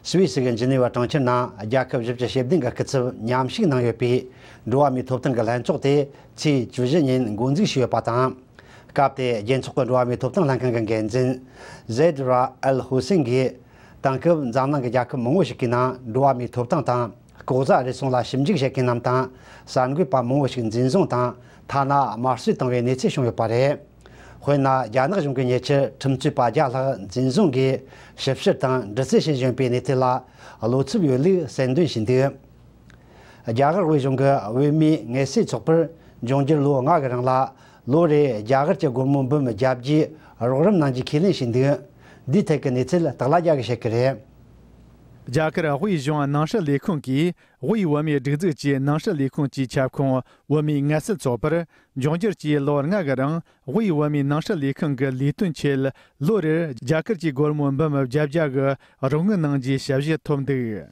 སུད་སི་གི་ཇི་ནི་ཝ་གྲོང་ཁྱེར་ནང་རྒྱལ་ཁབ་བཞི་བཅུ་ཞེ་བདུན་གྱི་སྐུ་ཚབ་མཉམ་ཞུགས་གནང་ཡོད་པའི་འགྲོ་བ་མིའི་ཐོབ་ཐང་གི་ལྷན་ཚོགས་དེ་ཚེས་བཅུ་བཞི་ཉིན་འགོ་འཛུགས་བྱས་ཡོད་པ་དང་། སྐབས་དེར་རྒྱལ་ཚོགས་ཀྱི་འགྲོ་བ་མིའི་ཐོབ་ཐང་ལྷན་ཁང་གི་འགན་འཛིན་ཟེད་ར་ཨལ་ཧུ་སེན་གྱིས། དེང་སྐབས་འཛམ་གླིང་གི་རྒྱལ་ཁབ་མང་བོ་ཞིག་གི་ནང་འགྲོ་བ་མིའི་ཐོབ་ཐང་དང་ལྐོག་ཟ་རུལ་སུངས་ལ་ཞིབ་འཇུག་བྱེད་མཁན་རྣམས་དང་གསར་འགོད་པ་མང་བོ་ཞིག་འཛིན་བཟུང་དང་ཐ་ན་དམར་གསོད་བཏང་བའི་གནས་ཚུལ་བྱུང་ཡོད་པ་རེད། དཔེར་ན། རྒྱ་ནག་གཞུང་གིས་ཉེ་ཆར་ཁྲིམས་རྩོད་པ་བརྒྱ་ལྷག་འཛིན་བཟུང་གིས་ཞིབ་བཤེར་དང་འདྲི་རྩད་བྱེད་བཞིན་པའི་གནས་ཚུལ་ལ་བློ་འཚབ་ཡོད་ལུགས་གསལ་འདོན་བྱས་འདུག། རྒྱ་གར་དབུས་གཞུང་གིས་བོད་མིའི་ངལ་སེལ་ཚོགས་པར་འབྱུང་འགྱུར་ལོ་ལྔ་གི་རིང་ལ་ལོ་རེར་རྒྱ་གར་གྱི་སྒོར་མོ་འབུམ་བརྒྱད་བརྒྱ་རོགས་རམ་གནང་རྒྱུའི་ཁས་ལེན་བྱས་འདུག། འདིའི་ཐད་ཀྱི་གནས་ཚུལ་སྟག་ལྷ་རྒྱལ་གྱིས་བཤད་ཀྱི་རེད། རྒྱ་གར་དབུས་གཞུང་ནང་སྲིད་ལས་ཁུངས་ཀྱིས་དབུས་བོད་མིའི་སྒྲིག་འཛུགས་ཀྱི་ནང་སྲིད་ལས་ཁུངས་ཀྱི་ཁྱབ་ཁོངས་བོད་མིའི་ངལ་སེལ་ཚོགས་པར་འབྱུང་འགྱུར་གྱི་ལོ་ལྔ་གི་རིང་དབུས་བོད་མིའི་ནང་སྲིད་ལས་ཁུངས་ཀྱི་ལས་དོན་ཆེད་ལོ་རེར་རྒྱ་གར་གྱི་སྒོར་མོ་འབུམ་བརྒྱད་བརྒྱ་གི་རོགས་དངུལ་གནང་རྒྱུའི་ཞལ་བཞེས་ཐོབ་འདུག།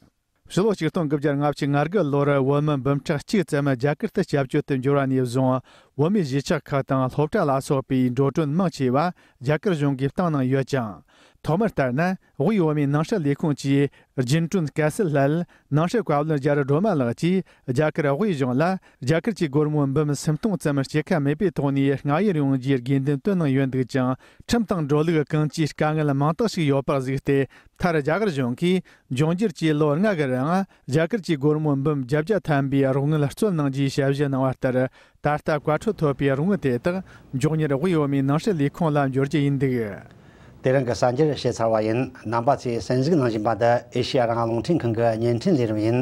ཕྱི་ལོ་ཆིག་སྟོང་དགུ་བརྒྱ་ལྔ་བཅུ་ང་དགུ་ལོར་བོད་མི་འབུམ་ཕྲག་གཅིག་ཙམ་རྒྱ་གར་དུ་སྐྱབས་བཅོལ་དུ་འབྱོར་བ་ནས་བཟུང་བོད་མིའི་གཞིས་ཆགས་ཁག་དང་སློབ་གྲྭ་ལ་སོགས་པའི་འགྲོ་གྲོན་མང་ཆེ་བ་རྒྱ་གར་གཞུང་གིས་བཏང་གནང་ཡོད་ཅིང་། ཐོག་མར་ལྟར་ན་དབུས་བོད་མིའི་ནང་སྲིད་ལས་ཁུངས་ཀྱི་རྒྱུན་གྲོན་སྐལ་སྲིད་སླད་ནང་སྲིད་བཀའ་བློན་རྒྱ་རི་སྒྲོལ་མ་ལགས་ཀྱིས་རྒྱ་གར་དབུས་གཞུང་ལ་རྒྱ་གར་གྱི་སྒོར་མོ་འབུམ་སུམ་སྟོང་ཙམ་སྐྱེད་ཀ་མེད་པའི་ཐོག་ནས་རྔ་ཡབ་ཡོང་རྒྱུའི་དགོས་འདུན་བཏོན་གནང་ཡོད་འདུག་ཅིང་། ཁྲིམས་དང་འགྲོ་ལུགས་ཀུན་གྱིས་དཀའ་ངལ་མང་དག་ཞིག་ཡོད་པར་གཟིགས་ཏེ། མཐར་རྒྱ་གར་གཞུང་གིས་འབྱུང་འགྱུར་གྱི་ལོ་ལྔ་གི་རིང་རྒྱ་གར་གྱི་སྒོར་མོ་འབུམ་བརྒྱད་བརྒྱ་ཐམ་པའི་རོགས་དངུལ་སྩོལ་གནང་རྒྱུའི་ཞལ་བཞེས་གནང་བ་ལྟར། ད་ལྟ་བཀའ་འཁྲོལ་ཐོབ་པའི་རོགས་དངུལ་དེ་དག་མགྱོགས་མྱུར་དབུས་བོད་མིའི་ནང་སྲིད་ལས་ཁུངས་ལ་འབྱོར་རྒྱུ་ཡིན་འདུག། དེ་རིང་གི་གསར་འགྱུར་བཤད་ཚར་བ་ཡིན། རྣམ་པ་ཚོས་གསན་གཟིགས་གནང་བཞིན་པ་འདི་ཨེ་ཤེ་ཡ་རང་དབང་རླུང་འཕྲིན་ཁང་གི་བརྙན་འཕྲིན་ལས་རིམ་ཡིན།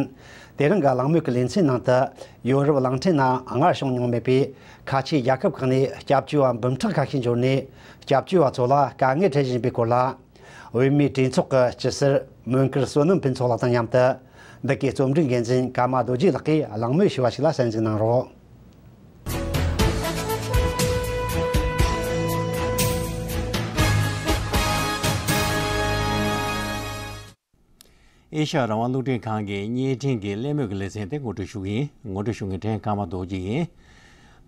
དེ་རིང་གི་གླེང་མོལ་གྱི་ལེ་ཚན་ནང་དུ་ཡོ་རོབ་གླིང་ཕྲན་ནང་སྔར་བྱུང་མྱོང་མེད་པའི་ཁ་ཆེའི་རྒྱལ་ཁབ་ཁག་ནས་སྐྱབས་བཅོལ་བ་འབུམ་ཕྲག་ཁ་ཤས་འབྱོར་ནས་སྐྱབས་བཅོལ་བ་ཚོ་ལ་དཀའ་ངལ་འཕྲད་བཞིན་པའི་སྐོར་ལ། བོད་མིའི་གྲོས་ཚོགས་ཀྱི་སྤྱི་ཟུར་མོན་དཀར་བསོད་ནམས་ཕུན་ཚོགས་ལགས་དང་མཉམ་དུ་འདི་གའི་རྩོམ་སྒྲིག་འགན་འཛིན་ཀརྨ་རྡོ་རྗེ་ལགས་ཀྱིས་གླེང་མོལ་ཞུས་པ་ཞིག་ལ་གསན་གཟིགས་གནང་རོགས། ཨེ་ཤ་ཡ་རང་དབང་རླུང་འཕྲིན་ཁང་གི་བརྙན་འཕྲིན་གྱི་གླེང་མོལ་གྱི་ལེ་ཚན་དེ་ངོ་སྤྲོད་ཞུ་གི་ཡིན། ངོ་སྤྲོད་ཞུ་མཁན་ཕྲན་ཀརྨ་རྡོ་རྗེ་ཡིན།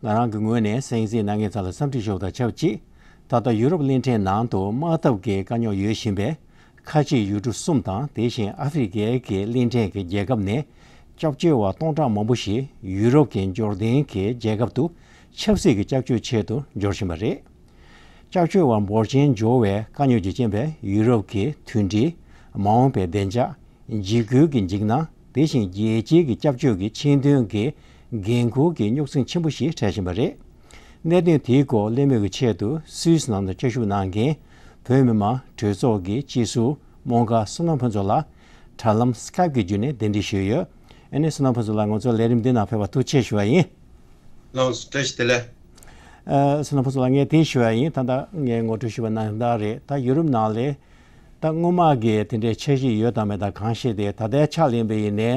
ང་རང་གི་ངོས་ནས་གསན་གཟིགས་གནང་མཁན་ཚོ་ལ་འཚམས་འདྲི་ཞུ་བ་དང་ཆབས་ཅིག་ད་ལྟ་ཡུ་རོབ་གླིང་ཕྲན་ནང་དུ་དམག་འཐབ་ཀྱི་དཀའ་རྙོག་ཡོད་བཞིན་པས། ཁ་ཆེ་ཡུལ་གྲུ་གསུམ་དང་དེ་བཞིན་ཨ་ཧྥེ་རི་ཁའི་གི་གླིང་ཕྲན་གྱི་རྒྱལ་ཁབ་ནས་སྐྱབས་བཅོལ་བ་སྟོང་ཕྲག་མང་པོ་ཞིག་ཡུ་རོབ་ཀྱི་འབྱོར་ལྡན་གྱི་རྒྱལ་ཁབ་ཏུ་ཆབ་སྲིད་ཀྱི་སྐྱབས་བཅོལ་ཆེད་དུ་འབྱོར་བཞིན་པ་རེད། སྐྱབས་བཅོལ་བ་འབོར་ཆེན་འབྱོར་བའི་དཀའ་རྙོག་ཅིག་རྐྱེན་པས་ཡུ་རོབ་ཀྱི་མཐུན་སྒྲིལ། མ་འོངས་པའི་བདེ་འཇགས། འཇིགས་སྐུལ་གྱི་འཇིགས་སྣང་། དེ་བཞིན་རྒྱལ་སྤྱིའི་གི་སྐྱབས་བཅོལ་གྱི་ཆེད་དོན་གྱི་འགན་འཁུར་གྱི་རྙོག་ཟིང་ཆེན་པོ་ཞིག་འཕྲད་བཞིན་པ་རེད། གནད་དོན་དེའི་སྐོར་གླེང་མོལ་གྱི་ཆེད་དུ་སུད་སི་ནང་དུ་བཅའ་བཞུགས་གནང་མཁན་བོད་མི་མང་གྲོས་ཚོགས་ཀྱི་སྤྱི་ཟུར་རྨོངས་དཀར་བསོད་ནམས་ཕུན་ཚོགས་ལགས་དྲ་ལམ་སི་ཀེབ་ཀྱི་བརྒྱུད་ནས་གདན་འདྲེན་ཞུས་ཡོད། ཨ་ནི་བསོད་ནམས་ཕུན་ཚོགས་ལགས་ང་ཚོའི་ལས་རིམ་འདི་ནང་ཕེབས་པར་ཐུགས་རྗེ་ཆེ་ཞུ་བ་ཡིན། ལགས་སོ། བཀྲ་ཤིས་བདེ་ལེགས། ཨ། བསོད་ནམས་ཕུན་ཚོགས་ལགས་ངས་དེ་ཞུ་བ་ཡིན། ད་ལྟ་ངས་ངོ་སྤྲོད་ཞུས་པ་ནང་ལྟར་རེད། ད་ཡུ་རོབ་ནང་ལ་ད་སྔོན་མ་གི་དེ་འདྲའི་འཆར་གཞི་ཡོད་དམ་མེད་དམ་གང་ཤེས་ཏེ། ད་ལྟའི་ཆ་ལ་ཡིན་པ་ཡིན་ནའི་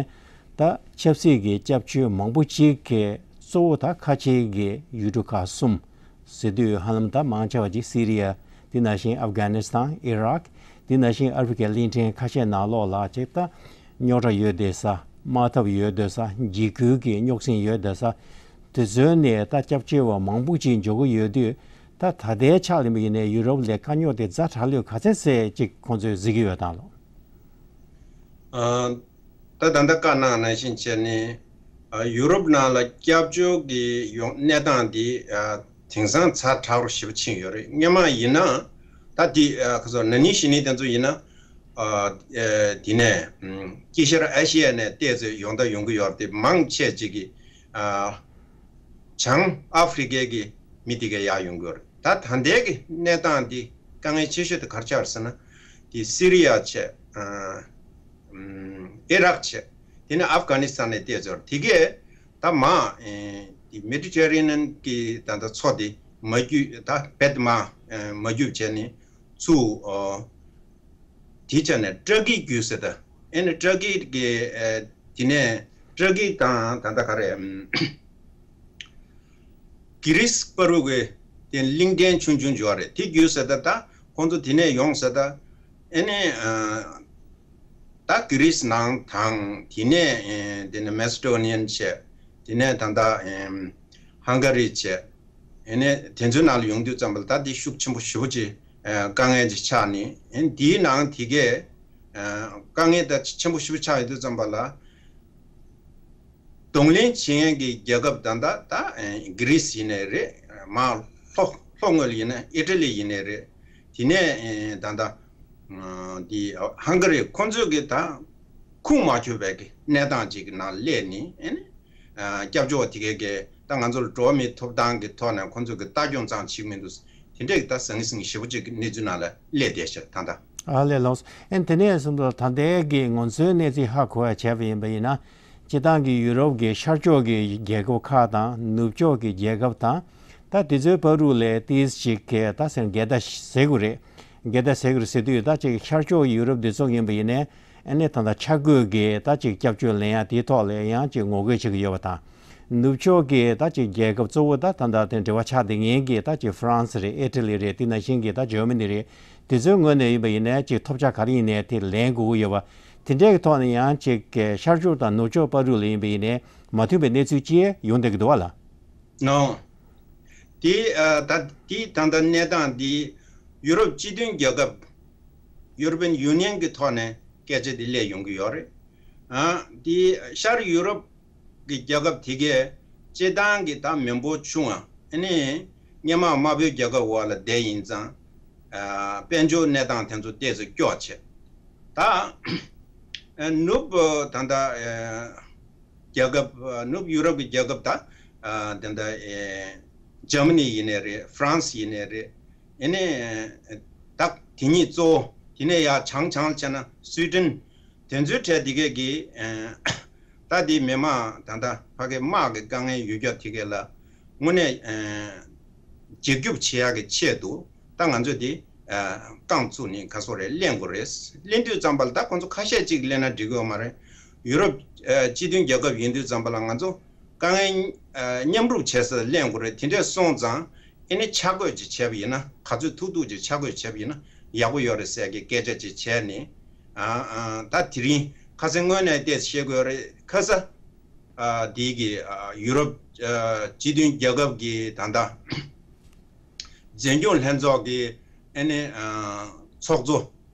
ད་ཆབ་སྲིད་ཀྱི་སྐྱབས་བཅོལ་མང་པོ་ཅིག་གི་གཙོ་བོ་ད་ཁ་ཆེ་གི་ཡུལ་གྲུ་ཁག་གསུམ་ཟེར་དུས་ཧ་ལམ་ད་མང་ཆེ་བ་ཅིག་སི་རི་ཡ། དེ་ནང་བཞིན་ཨབ་གྷ་ནི་སི་ཐན། ཨི་རག་དེ་ནང་བཞིན་ཨ་ཧྥེ་རི་ཁའི་གླིང་ཕྲན་ཁ་ཤས་ནང་ལོགས་ལ་ཅིག་ད་རྙོག་དྲ་ཡོད་བསྡད་ས། དམག་འཐབ་ཡོད་བསྡད་ས། འཇིགས་སྐུལ་གྱི་རྙོག་ཟིང་ཡོད་བསྡད་ས། དེ་ཚོའི་ནས་ད་སྐྱབས་བཅོལ་བ་མང་པོ་ཅིག་འབྱོར་གྱི་ཡོད་དུས། ད་ད་ལྟའི་ཆ་ལ་ཡིན་པ་ཡིན་ནའི་ཡུ་རོབ་ལ་དཀའ་རྙོག་དེ་ཛ་དྲག་ལོས་ག་ཚད་ཟེར་ཅིག་ཁོང་ཚོས་གཟིགས་ཀྱི་ཡོད་དམ་ལགས། ཨ། ད་ད་ལྟ་བཀའ་གནང་ནང་བཞིན་བྱས་ནས། ཨ། ཡུ་རོབ་ནང་ལ་སྐྱབས་བཅོལ་གྱི་ཡོང་གནས་སྟངས་འདི། ཨ། དེང་སང་ཛ་དྲག་རུ་ཞེ་པོ་ཕྱིན་ཡོད་རེད། སྔོན་མ་ཡིན་ན་ད་འདི། ཨ། ཁ་སོ་ན་ནིང་གཞེས་ནིང་དེ་ཚོ་ཡིན་ན། ཨ། ཨེ། དེ་ནས་ཨམ། དཀྱིལ་ཤར་ཨེ་ཤི་ཡ་ནས་བལྟས་ཚེ་ཡོང་ད་ཡོང་གི་ཡོད་རེད་དེ། མང་ཆེ་ཅིག་གིས། ཨ། བྱང་ཨ་ཧྥེ་རི་ཁའི་གི་མི་དེ་ག་ཡར་ཡོང་གི་ཡོད་རེད། ད་ད་ལྟའི་གི་གནས་སྟངས་འདི་དཀའ་ངལ་ཆེ་ཤོས་དེ་ག་རེ་ཆགས་རེད་ཟེར་ན། དེ་སི་རི་ཡ་བྱས། ཨ། ཨམ། ཨི་རག་བྱས། དེ་ནས་ཨབ་གྷ་ནི་སི་ཐན་ནས་བལྟས་ཚེ་ཡོད་རེད། དེ་གས་ད་མ། ཨེ། དེ་མེ་ཌི་ཊེ་རི་ནན་གྱི་ད་ལྟ་མཚོ་དེ་མ་བརྒྱུད། ད་རྦད་མ། ཨེ། མ་བརྒྱུད་བྱས་ནས་ཚུར། ཨོ། དེ་བྱས་ནས་ཏྲ་ཀི་བརྒྱུད་ཟེར་ད། ཨེ་ནི་ཏྲ་ཀི་གི། ཨེ། དེ་ནས་ཏྲ་ཀི་དང་ད་ལྟ་ག་རེ། ཨམ། གྷི་རིས་བར་དུ་གི་དེ་གླིང་ཕྲན་ཆུང་ཆུང་ཡོད་རེད། དེ་བརྒྱུད་ཟེར་ད། ད་ཁོང་ཚོ་དེ་ནས་ཡོང་ཟེར་ད། ཨེ་ནི། ཨ། ད་གྷི་རིས་ནང་དང་། དེ་ནས། ཨེ། དེ་ནས་མེ་སི་ཌོ་ནི་ཡན་བྱས། དེ་ནས་ད་ལྟ། ཨེམ། ཧང་ག་རི་བྱས། ཨེ་ནས་དེ་ཚོའི་ནང་ལ་ཡོང་དུས་ཙམ་པ་ལ་ད་དེ་ཤུགས་ཆེན་པོ་ཞེ་པོ་ཅིག་ཨེ། དཀའ་ངལ་ཅིག་ཆགས་ནས། ཨེ། དེའི་ནང་དེ་གས། ཨེ། དཀའ་ངལ་ད་ཆེན་པོ་ཞེ་པོ་ཆགས་ཡོང་དུས་ཙམ་པ་ལ། གདོང་ལེན་བྱེད་མཁན་གྱི་རྒྱལ་ཁབ་ད་ལྟ་ད། ཨེ། གྷི་རིས་ཡིན་ནའི་རེད། མར་ལྷོ་ལྷོ་ངོས་ལ་ཡིན་ན་ཨི་ཊ་ལི་ཡིན་ནའི་རེད། དེ་ནས། ཨེ། ད་ལྟ། ཨ། འདི་ཧང་ག་རི། ཁོང་ཚོས་ཀྱི་ད་ཁུངས་མ་འཁྱོལ་བའི་གི་གནས་སྟངས་ཅིག་གི་ནང་སླེབས་ནས། ཨེ་ནི། ཨ། སྐྱབས་བཅོལ་བ་དེ་གས་ཀྱི་ད་ང་ཚོ་ལ་འགྲོ་བ་མིའི་ཐོབ་ཐང་གི་ཐོག་ནས་ཁོང་ཚོས་ཀྱི་ལྟ་སྐྱོང་ཙམ་བྱེད་ཀྱི་མི་འདུག་དེ་འདྲས་ཀྱི་ད་ཟང་ངེ་ཟིང་ངེ་ཞེ་པོ་ཅིག་གི་གནས་ཚུལ་ནང་ལ་སླེབས་བསྡད་ཤག་ད་ལྟ། ཨ་ལས། ལགས་སོ། ཨེ། དེ་ནས་བཟུང་དུ་ད་ལྟའི་གི་ང་ཚོའི་གནས་ཚུལ་ཧ་གོ་ཡ་བྱས་པ་ཡིན་པ་ཡིན་ན། སྤྱིར་བཏང་གི་ཡུ་རོབ་ཀྱི་ཤར་ཕྱོགས་ཀྱི་རྒྱལ་ཁབ་ཁག་དང་ནུབ་ཕྱོགས་ཀྱི་རྒྱལ་ཁབ་དང་། ད་དེ་ཚོའི་བར་དུ་ལ་ཏིས་ཅིག་གི་ད་སེམས་འགལ་ཟླ་ཟེར་དགོས་རེད། འགལ་ཟླ་ཟེར་དགོས་རེད་ཟེར་དུས། ད་ཅིག་ཤར་ཕྱོགས་ཡུ་རོབ་འདི་ཚོ་ཡིན་པ་ཡིན་ནའི། ཨ་ནི་ད་ལྟ་ཆ་བགོས་ཀྱི་ད་ཅིག་སྐྱབས་བཅོལ་ལེན་ཡ་དེའི་ཐོག་ལ་ཡང་ཅིག་ངོ་རྒོལ་བྱེད་ཀྱི་ཡོད་པ་དང་། ནུབ་ཕྱོགས་ཀྱི་ད་ཅིག་རྒྱལ་ཁབ་གཙོ་བོ་ད་ད་ལྟ་དེ་འབྲེལ་བ་ཆགས་བསྡད་མཁན་གྱི་ད་ཅིག་ཧྥ་རན་སི་རེད། ཨི་ཊ་ལི་རེད། དེ་ནང་བཞིན་གྱི་ད་འཇར་མ་ནི་རེད། དེ་ཚོའི་ངོས་ནས་ཡིན་པ་ཡིན་ནའི་ཅིག་ཐོབ་ཆ་ག་རེ་ཡིན་ནའི་དེ་ལེན་དགོས་ཀྱི་ཡོད་པ། དེ་འདྲའི་གི་ཐོག་ནས་ཡང་ཅིག་གི་ཤར་ཕྱོགས་དང་ནུབ་ཕྱོགས་བར་དུ་ལ་ཡིན་པ་ཡིན་ནའི་མ་མཐུན་པའི་གནས་ཚུལ་ཅིག་ཡོང་བསྡད་ཀྱི་འདུག་བ་ལགས། ནོ། དེ། ཨ། ད་དེ་ད་ལྟ་གནས་སྟངས་འདི་ཡུ་རོབ་སྤྱི་མཐུན་རྒྱལ་ཁབ། European Union གི་ཐོག་ནས་སྐད་ཆ་འདི་སླེབས་ཡོང་གི་ཡོད་རེད། ཨ། དེ་ཤར་ཡུ་རོབ་ཀྱི་རྒྱལ་ཁབ་དེ་གས་སྤྱིར་བཏང་གི་ད་མི་འབོར་ཆུང་བ། ཨ་ནི་སྔོན་མ་དམར་པོའི་རྒྱལ་ཁབ་འོག་ལ་བསྡད་ཡིན་ཙང་། ཨ། དཔལ་འབྱོར་གནས་སྟངས་དེ་ཚོ་ཏོག་ཙམ་སྐྱོ་བྱས། ད་ཨ་ནུབ་ད་ལྟ་ཨ་རྒྱལ་ཁབ། ཨ། ནུབ་ཡུ་རོབ་ཀྱི་རྒྱལ་ཁབ་ད། ཨ། ད་ལྟ་ཨེ་འཇར་མ་ནི་ཡིན་ནའི་རེད། ཧྥ་རན་སི་ཡིན་ནའི་རེད། ཨེ་ནས་ད་དེ་གཉིས་གཙོ་བོ། དེ་ནས་ཡར་བྱང་བྱང་བྱས་ན་སུའི་ཌེན། དེ་ཚོའི་གྲས་དེ་གས་ཀྱི། ཨ། ད་དེ་མི་མང་ད་ལྟ་ཕ་གི་དམག་གི་དཀའ་ངལ་ཡོད་རྒྱུ་དེ་གས་ལ་དངོས་གནས། ཨ། འཇིགས་སྐྱོབ་བྱེད་ཡག་གི་ཆེད་དུ་ད་ང་ཚོས་དེ། ཨ། རྐང་བཙུགས་ནས་ག་སོ་རེ་ལེན་དགོས་རེད། ལེན་དུས་ཙམ་པ་ལ་ད་ཁོང་ཚོ་ཁ་ཤས་ཅིག་ལེན་ན་འགྲིག་གི་ཡོད་མ་རེད། ཡུ་རོབ། ཨ། སྤྱི་མཐུན་རྒྱལ་ཁབ་ཡིན་དུས་ཙམ་པ་ལ་ང་ཚོ་དཀའ་ངལ། ཨ། མཉམ་རུབ་བྱས་ས་ལེན་དགོས་རེད། དེ་འདྲས་སོང་ཙང་ཨེ་ནི་ཆ་བགོས་ཅིག་བྱས་པ་ཡིན་ན། ག་ཚོད་ཐུབ་ཐུབ་ཅིག་ཆ་བགོས་བྱས་པ་ཡིན་ན་ཡག་པོ་ཡོད་རེད་ཟེར་གི་སྐད་ཆ་ཅིག་བྱས་ནས། ཨ། ཨ། ད་དེ་རིང་ཁ་སང་སྔོན་ནས་ཏོག་ཙམ་བཤད་དགོས་རེད། ཁ་ས། ཨ། དེའི་གི། ཨ། ཡུ་རོབ། ཨ། སྤྱི་མཐུན་རྒྱལ་ཁབ་ཀྱི་ད་ལྟ་འཛིན་སྐྱོང་ལྷན་ཚོགས་ཀྱི། ཨེ་ནི། ཨ། ཚོགས་གཙོ་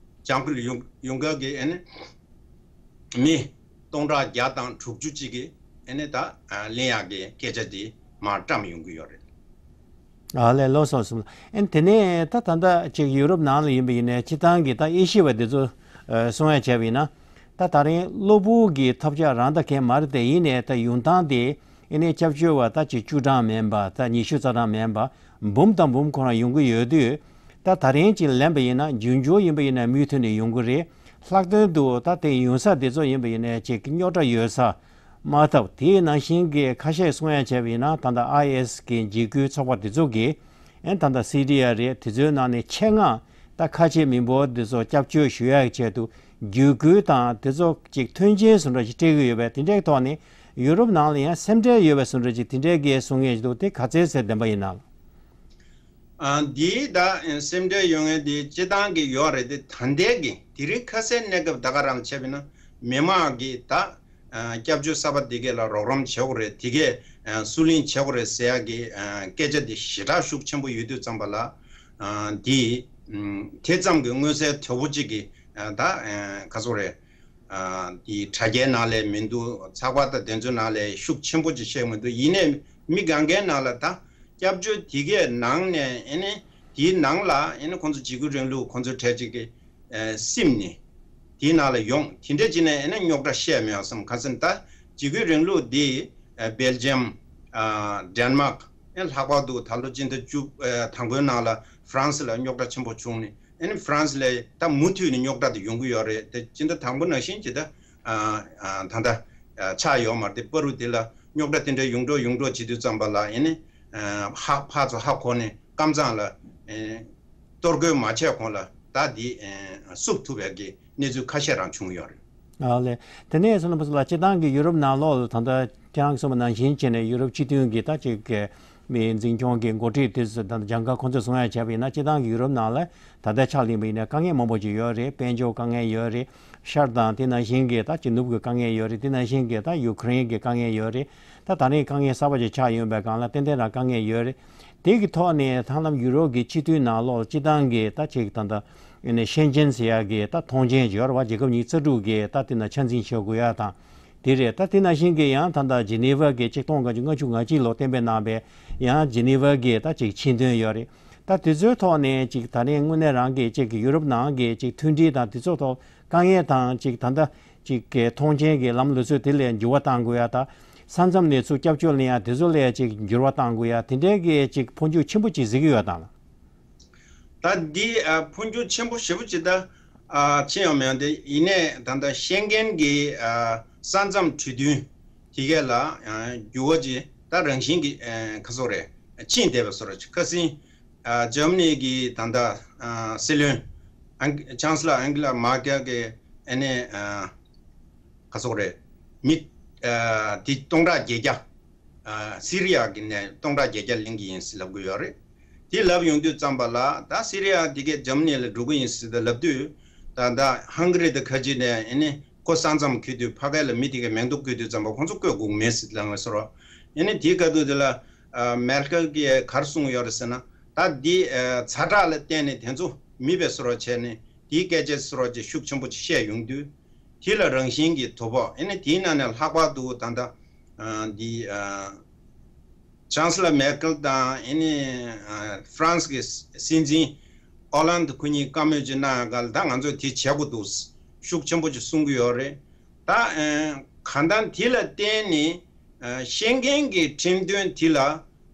ལྗང་ཁུ་ལ་ཡུང་ཡུང་ག་གི་ཨ་ནི་མི་སྟོང་ཕྲག་བརྒྱ་དང་དྲུག་ཅུ་ཅིག་གིས་ཨ་ནི་ད་ཨ་ལེན་ཡག་གི་སྐད་ཆ་དེ་མར་བཀྲམ་ཡོང་གི་ཡོད་རེད། ཨ་ལས། ལགས་སོ། སོང་། ཨ་ནི་དེ་ནས་ད་ད་ལྟ་ཅིག་ཡུ་རོབ་ནང་ལ་ཡིན་པ་ཡིན་ནའི་སྤྱིར་བཏང་གི་ད་ཨེ་ཤི་ཡ་བ་དེ་ཚོ་ཨ་གསུང་ཡ་བྱས་པ་ཡིན་ན། ད་ད་རིང་གློ་བུར་གྱི་ཐབས་ཆག་རང་ད་གས་མ་རེད་དེ། ཡིན་ནའི་ད་ཡོང་སྟངས་དེ་ཨ་ནི་སྐྱབས་བཅོལ་བ་ད་ཅིག་བཅུ་གྲངས་མིན་པ། ད་ཉི་ཤུ་རྩ་གྲངས་མིན་པ། འབུམ་དང་འབུམ་ཁོ་རང་ཡོང་གི་ཡོད་དུས། ད་ད་རིང་ཅིག་ལེན་པ་ཡིན་ན། རྒྱུན་སྦྱོར་ཡིན་པ་ཡིན་ན་མུ་མཐུད་ནས་ཡོང་གི་རེད། ལྷག་དོན་དུ་ད་དེ་ཡོང་ས་དེ་ཚོ་ཡིན་པ་ཡིན་ནའི་ཅིག་རྙོག་དྲ་ཡོད་ས་མ་ཐག་དེའི་ནང་བཞིན་གྱི་ཁ་ཤས་གསུང་ཡ་བྱས་པ་ཡིན་ན། ད་ལྟ་ཨའི་ཨེ་སི་གི་འཇིགས་སྐུལ་ཚོགས་པ་དེ་ཚོ་གིས་ཨེ་ད་ལྟ་སི་རི་ཡ་རེད། དེ་ཚོའི་ནང་ནས་ཆེད་མངགས་ད་ཁ་ཆེ་མི་འབོར་དེ་ཚོ་སྐྱབས་བཅོལ་ཞུ་ཡ་གི་ཆེད་དུ་བརྒྱུད་སྐུལ་དང་དེ་ཚོ་ཅིག་མཐུན་རྐྱེན་བཟོ་འདྲ་ཞིག་སྤྲད་ཀྱི་ཡོད་པས། དེ་འདྲའི་ཐོག་ནས་ཡུ་རོབ་ནང་ལ་ཡང་སེམས་ཁྲལ་ཡོད་པའི་བཟོ་འདྲ་ཅིག་དེ་འདྲའི་གི་གསུང་མཁན་ཞིག་འདུག་དེ་ག་ཚད་ཚད་བདེན་པ་ཡིན་ནམ། ཨ། འདི་ད་སེམས་ཁྲལ་ཡོད་མཁན་དེ་སྤྱིར་བཏང་གི་ཡོད་རེད་དེ། ད་ལྟའི་གི་དེ་རིང་ཁ་གསལ་གནས་སྐབས་ད་ག་རང་ལ་བྱས་པ་ཡིན་ན། མི་མང་གིས་ད་ཨ་སྐྱབས་བཅོལ་གསར་པ་འདི་གས་ལ་རོགས་རམ་བྱེད་དགོས་རེད། དེ་གས་ཨ་བསུ་ལེན་བྱེད་དགོས་རེད་ཟེར་ཡག་གི་ཨ་སྐད་ཆ་འདི་ཞེ་དྲག་ཤུགས་ཆེན་པོ་ཡོད་དུས་ཙམ་པ་ལ། ཨ་འདི་ཨ་དེ་ཙམ་གྱི་མངོན་གསལ་དོད་པོ་ཅིག་གི་ཨ་ད་ཨ་ག་ཚོད་རེད། ཨ་དེའི་དྲ་རྒྱའི་ནང་ལ་མི་འདུག་ཚགས་པར་དང་དེ་ཚོའི་ནང་ལ་ཤུགས་ཆེན་པོ་ཅིག་བཤད་མི་འདུག་ཡིན་ནའི་མི་སྒང་གའི་ནང་ལ་ད་སྐྱབས་བཅོལ་དེ་གའི་ནང་ནས་ཨེ་ནི་དེའི་ནང་ལ་ཨེ་ནི་ཁོང་ཚོ་འཇིགས་སྐུལ་རིང་ལུགས་ཁོང་ཚོའི་གྲས་ཅིག་གི་ཨེ་སིམ་ནས་དེའི་ནང་ལ་ཡོང་། དེ་འདྲ་བྱས་ནས་ཨེ་ནི་རྙོག་དྲ་བཤད་མེད་བསམ། ག་ཟེར་ན་ད་འཇིགས་སྐུལ་རིང་ལུགས་འདི་ཨེ་སྦེལ་ཇམ། ཨ་ཌེན་མཱག་ཨེ་ལྷག་པར་དུ་ད་ལོ་སྤྱི་ཟླ་བཅུ་ཨེ་དང་པོའི་ནང་ལ་ཧྥ་རན་སི་ལ་རྙོག་དྲ་ཆེན་པོ་བྱུང་ནས། ཨ་ནི་ཧྥ་རན་སི་ལ་ད་མུ་མཐུད་ནས་རྙོག་དྲ་དེ་ཡོང་གི་ཡོད་རེད། དེ་སྤྱི་ཟླ་དང་པོ་ནང་བཞིན་ཇི་ལྟར་ཨ་ཨ་ད་ལྟ་ཨ་ཆགས་ཡོད་མ་རེད་དེ། བར་དུ་དེ་ལ་རྙོག་དྲ་དེ་འདྲ་ཡོང་འགྲོ་ཡོང་འགྲོ་བྱེད་དུས་ཙམ་པ་ལ། ཨ་ནི་ཨ་ཧ་ཕར་ཚུར་ཧ་གོ་ནས་ཀམ་ཚང་ལ་ཨ་གཏོར་རྒོལ་མ་བྱས་གོང་ལ་ད་འདི་ཨ་བསུབ་ཐུབ་པའི་གི་གནས་ཚུལ་ཁ་ཤས་རང་བྱུང་ཡོད་རེད། ཨ་ལས། དེ་ནས་སོང་ན་བུ་ཚོ་ལ་སྤྱིར་བཏང་གི་ཡུ་རོབ་ནང་ལོགས་ལ་ད་ལྟ་ཁྱེད་རང་གིས་གསུངས་པ་ནང་བཞིན་བྱས་ནས་ཡུ་རོབ་སྤྱི་མཐུན་གྱི་ད་ཅིག་གི་མི་འཛིན་སྐྱོང་གི་འགོ་ཁྲིད་དེ་ཚོ་ད་ལྟ་སྦྱང་ག་ཁོང་ཚོས་གསུང་ཡ་བྱས་པ་ཡིན་ན། སྤྱིར་བཏང་གི་ཡུ་རོབ་ནང་ལ་ད་ལྟ་ཆགས་ལིང་པ་ཡིན་ན་དཀའ་ངལ་མང་པོ་ཅིག་ཡོད་རེད། དཔལ་འབྱོར་དཀའ་ངལ་ཡོད་རེད། ཤར་དང་དེ་ནང་བཞིན་གྱི་ད་ཅིག་ནུབ་ཀྱི་དཀའ་ངལ་ཡོད་རེད། དེ་ནང་བཞིན་གྱི་ད་ཡུ་ཁུ་རེན་གྱི་དཀའ་ངལ་ཡོད་རེད། ད་ད་རིང་དཀའ་ངལ་གསར་པ་ཅིག་ཆགས་ཡོང་པའི་སྒང་ལ་ཏན་ཏན་རང་དཀའ་ངལ་ཡོད་རེད། དེ་གི་ཐོག་ནས་ད་ལམ་ཡུ་རོབ་ཀྱི་སྤྱི་འཐུས་ནང་ལོགས་སྤྱིར་བཏང་གི་ད་ཅིག་ད་ལྟ་ཨེ་ནས་ཤེན་ཅན་ཟེར་ཡག་གི་ད་ཐོངས་མཆན་ཅིག་ཡོད་རེད་བ། རྒྱལ་ཁབ་ཉི་ཤུ་རྩ་དྲུག་གི་ད་དེ་ན་ཆ་འཛིན་བྱེད་དགོས་ཡ་དང་དེ་རེད། ད་དེ་ནང་བཞིན་གྱི་ཡང་ད་ལྟ་ཇི་ནི་ཝ་གི་ཆིག་སྟོང་དགུ་བརྒྱ་ལྔ་བཅུ་ང་གཅིག་ལོ་གཏན་འབེབས་གནང་བའི་ཡང་ཇི་ནི་ཝ་གི་ད་ཅིག་ཆིངས་དོན་ཡོད་རེད། ད་དེ་ཚོའི་ཐོག་ནས་ཅིག་ད་རིང་དངོས་གནས་རང་གི་ཅིག་གི་ཡུ་རོབ་ནང་གི་ཅིག་མཐུན་སྒྲིལ་དང་དེ་ཚོའི་ཐོག་དཀའ་ངལ་དང་ཅིག་ད་ལྟ་ཅིག་གི་ཐོངས་མཆན་གྱི་ལམ་ལུགས་སྲོལ་དེ་ལ་འགྱུར་བ་གཏང་དགོས་ཡ་དང་། ས་མཚམས་ནས་ཚུར་སྐྱབས་བཅོལ་ལེན་ཡ་དེ་ཚོ་ལ་ཅིག་འགྱུར་བ་གཏང་དགོས་ཡ་དེ་འདྲའི་གི་ཅིག་འཕོ་འགྱུར་ཆེན་པོ་ཅིག་གཟིགས་ཀྱི་ཡོད་དང་། ད་འདི་ཨ་འཕོ་འགྱུར་ཆེན་པོ་ཞེ་པོ་ཅིག་ད་ཨ་ཕྱིན་ཡོད་མེད་དེ། ཡིན་ནའི་ད་ལྟ་ཤེན་ཀེན་གྱི་ཨ་ས་མཚམས་གྲོས་མཐུན་དེ་གས་ལ་ཨ་འགྱུར་བ་ཅིག་ད་རང་བཞིན་གྱི་ཨ་ག་ཚོད་རེད། ཕྱིན་བསྡད་པའི་བཟོ་འདྲ་ཅིག་ཁ་སང་ཨ་འཇར་མ་ནི་གི་ད་ལྟ་ཨ་སྲིད་བློན་ཨང་ཅང་སི་ལར་ཨང་གི་ལ་མར་ཀེལ་གྱི་ཨ་ནི་ཨ་ག་ཚོད་རེད། མི་ཨ་དེ་སྟོང་ཕྲག་བརྒྱད་བརྒྱ། ཨ་སི་རི་ཡ་གི་ནས་སྟོང་ཕྲག་བརྒྱད་བརྒྱ་ལེན་གྱི་ཡིན་ཟེར་ལབ་གི་ཡོད་རེད། དེ་ལབ་ཡོང་དུས་ཙམ་པ་ལ་ད་སི་རི་ཡ་དེ་གས་འཇར་མ་ནི་ལ་འགྲོ་གི་ཡིན་ཟེར་ད་ལབ་དུས། ད་ད་ཧང་ག་རི་དང་ཁ་ཅིག་ནས་ཨ་ནི་ཁོ་ས་མཚམས་བརྒལ་དུས་ཕ་གི་ལ་མི་དེ་གས་མེ་ཏོག་བཀོད་དུས་ཙམ་པ་ཁོང་ཚོ་བཀོད་དགོས་མེད་ཟེར་ལབ་ཡོད་ཟེར་བ། ཨ་ནི་དེའི་སྐབས་དུས་དེ་ལ་ཨ་མེར་ཀེལ་གྱིས་ག་རེ་གསུངས་ཡོད་རེད་ཟེར་ན། ད་འདི་ཨ་ཛ་དྲག་ལ་བརྟེན་ནས་དེ་ཚོ་མེད་པའི་བཟོ་འདྲ་བྱས་ནས་དེའི་སྐད་ཆ་བཟོ་འདྲ་ཅིག་ཤུགས་ཆེན་པོ་ཅིག་བཤད་ཡོང་དུས། དེ་ལ་རང་བཞིན་གྱི་དོ་ཕོག་ཨེ་ནི་དེའི་ནང་ནས་ལྷག་པར་དུ་ད་ལྟ་ཨ་འདི་ཨ་ཅང་སི་ལར་མེར་ཀེལ་དང་ཨེ་ནི་ཨ་ཧྥ་རན་སི་གི་སྲིད་འཛིན་ཨོ་ལན་ཌི་ཁོ་གཉིས་བཀའ་མོལ་ཅིག་གནང་ཡ་ག་ལ་ད་ང་ཚོས་དེ་བྱེད་དགོས་འདུག་ཤུགས་ཆེན་པོ་ཅིག་གསུང་གི་ཡོད་རེད། ད་ཨ་གང་ལྟར་དེ་ལ་བརྟེན་ནས་ཨ་ཤེན་ཀེན་གྱི་ཁྲིམས་དོན་དེ་ལ་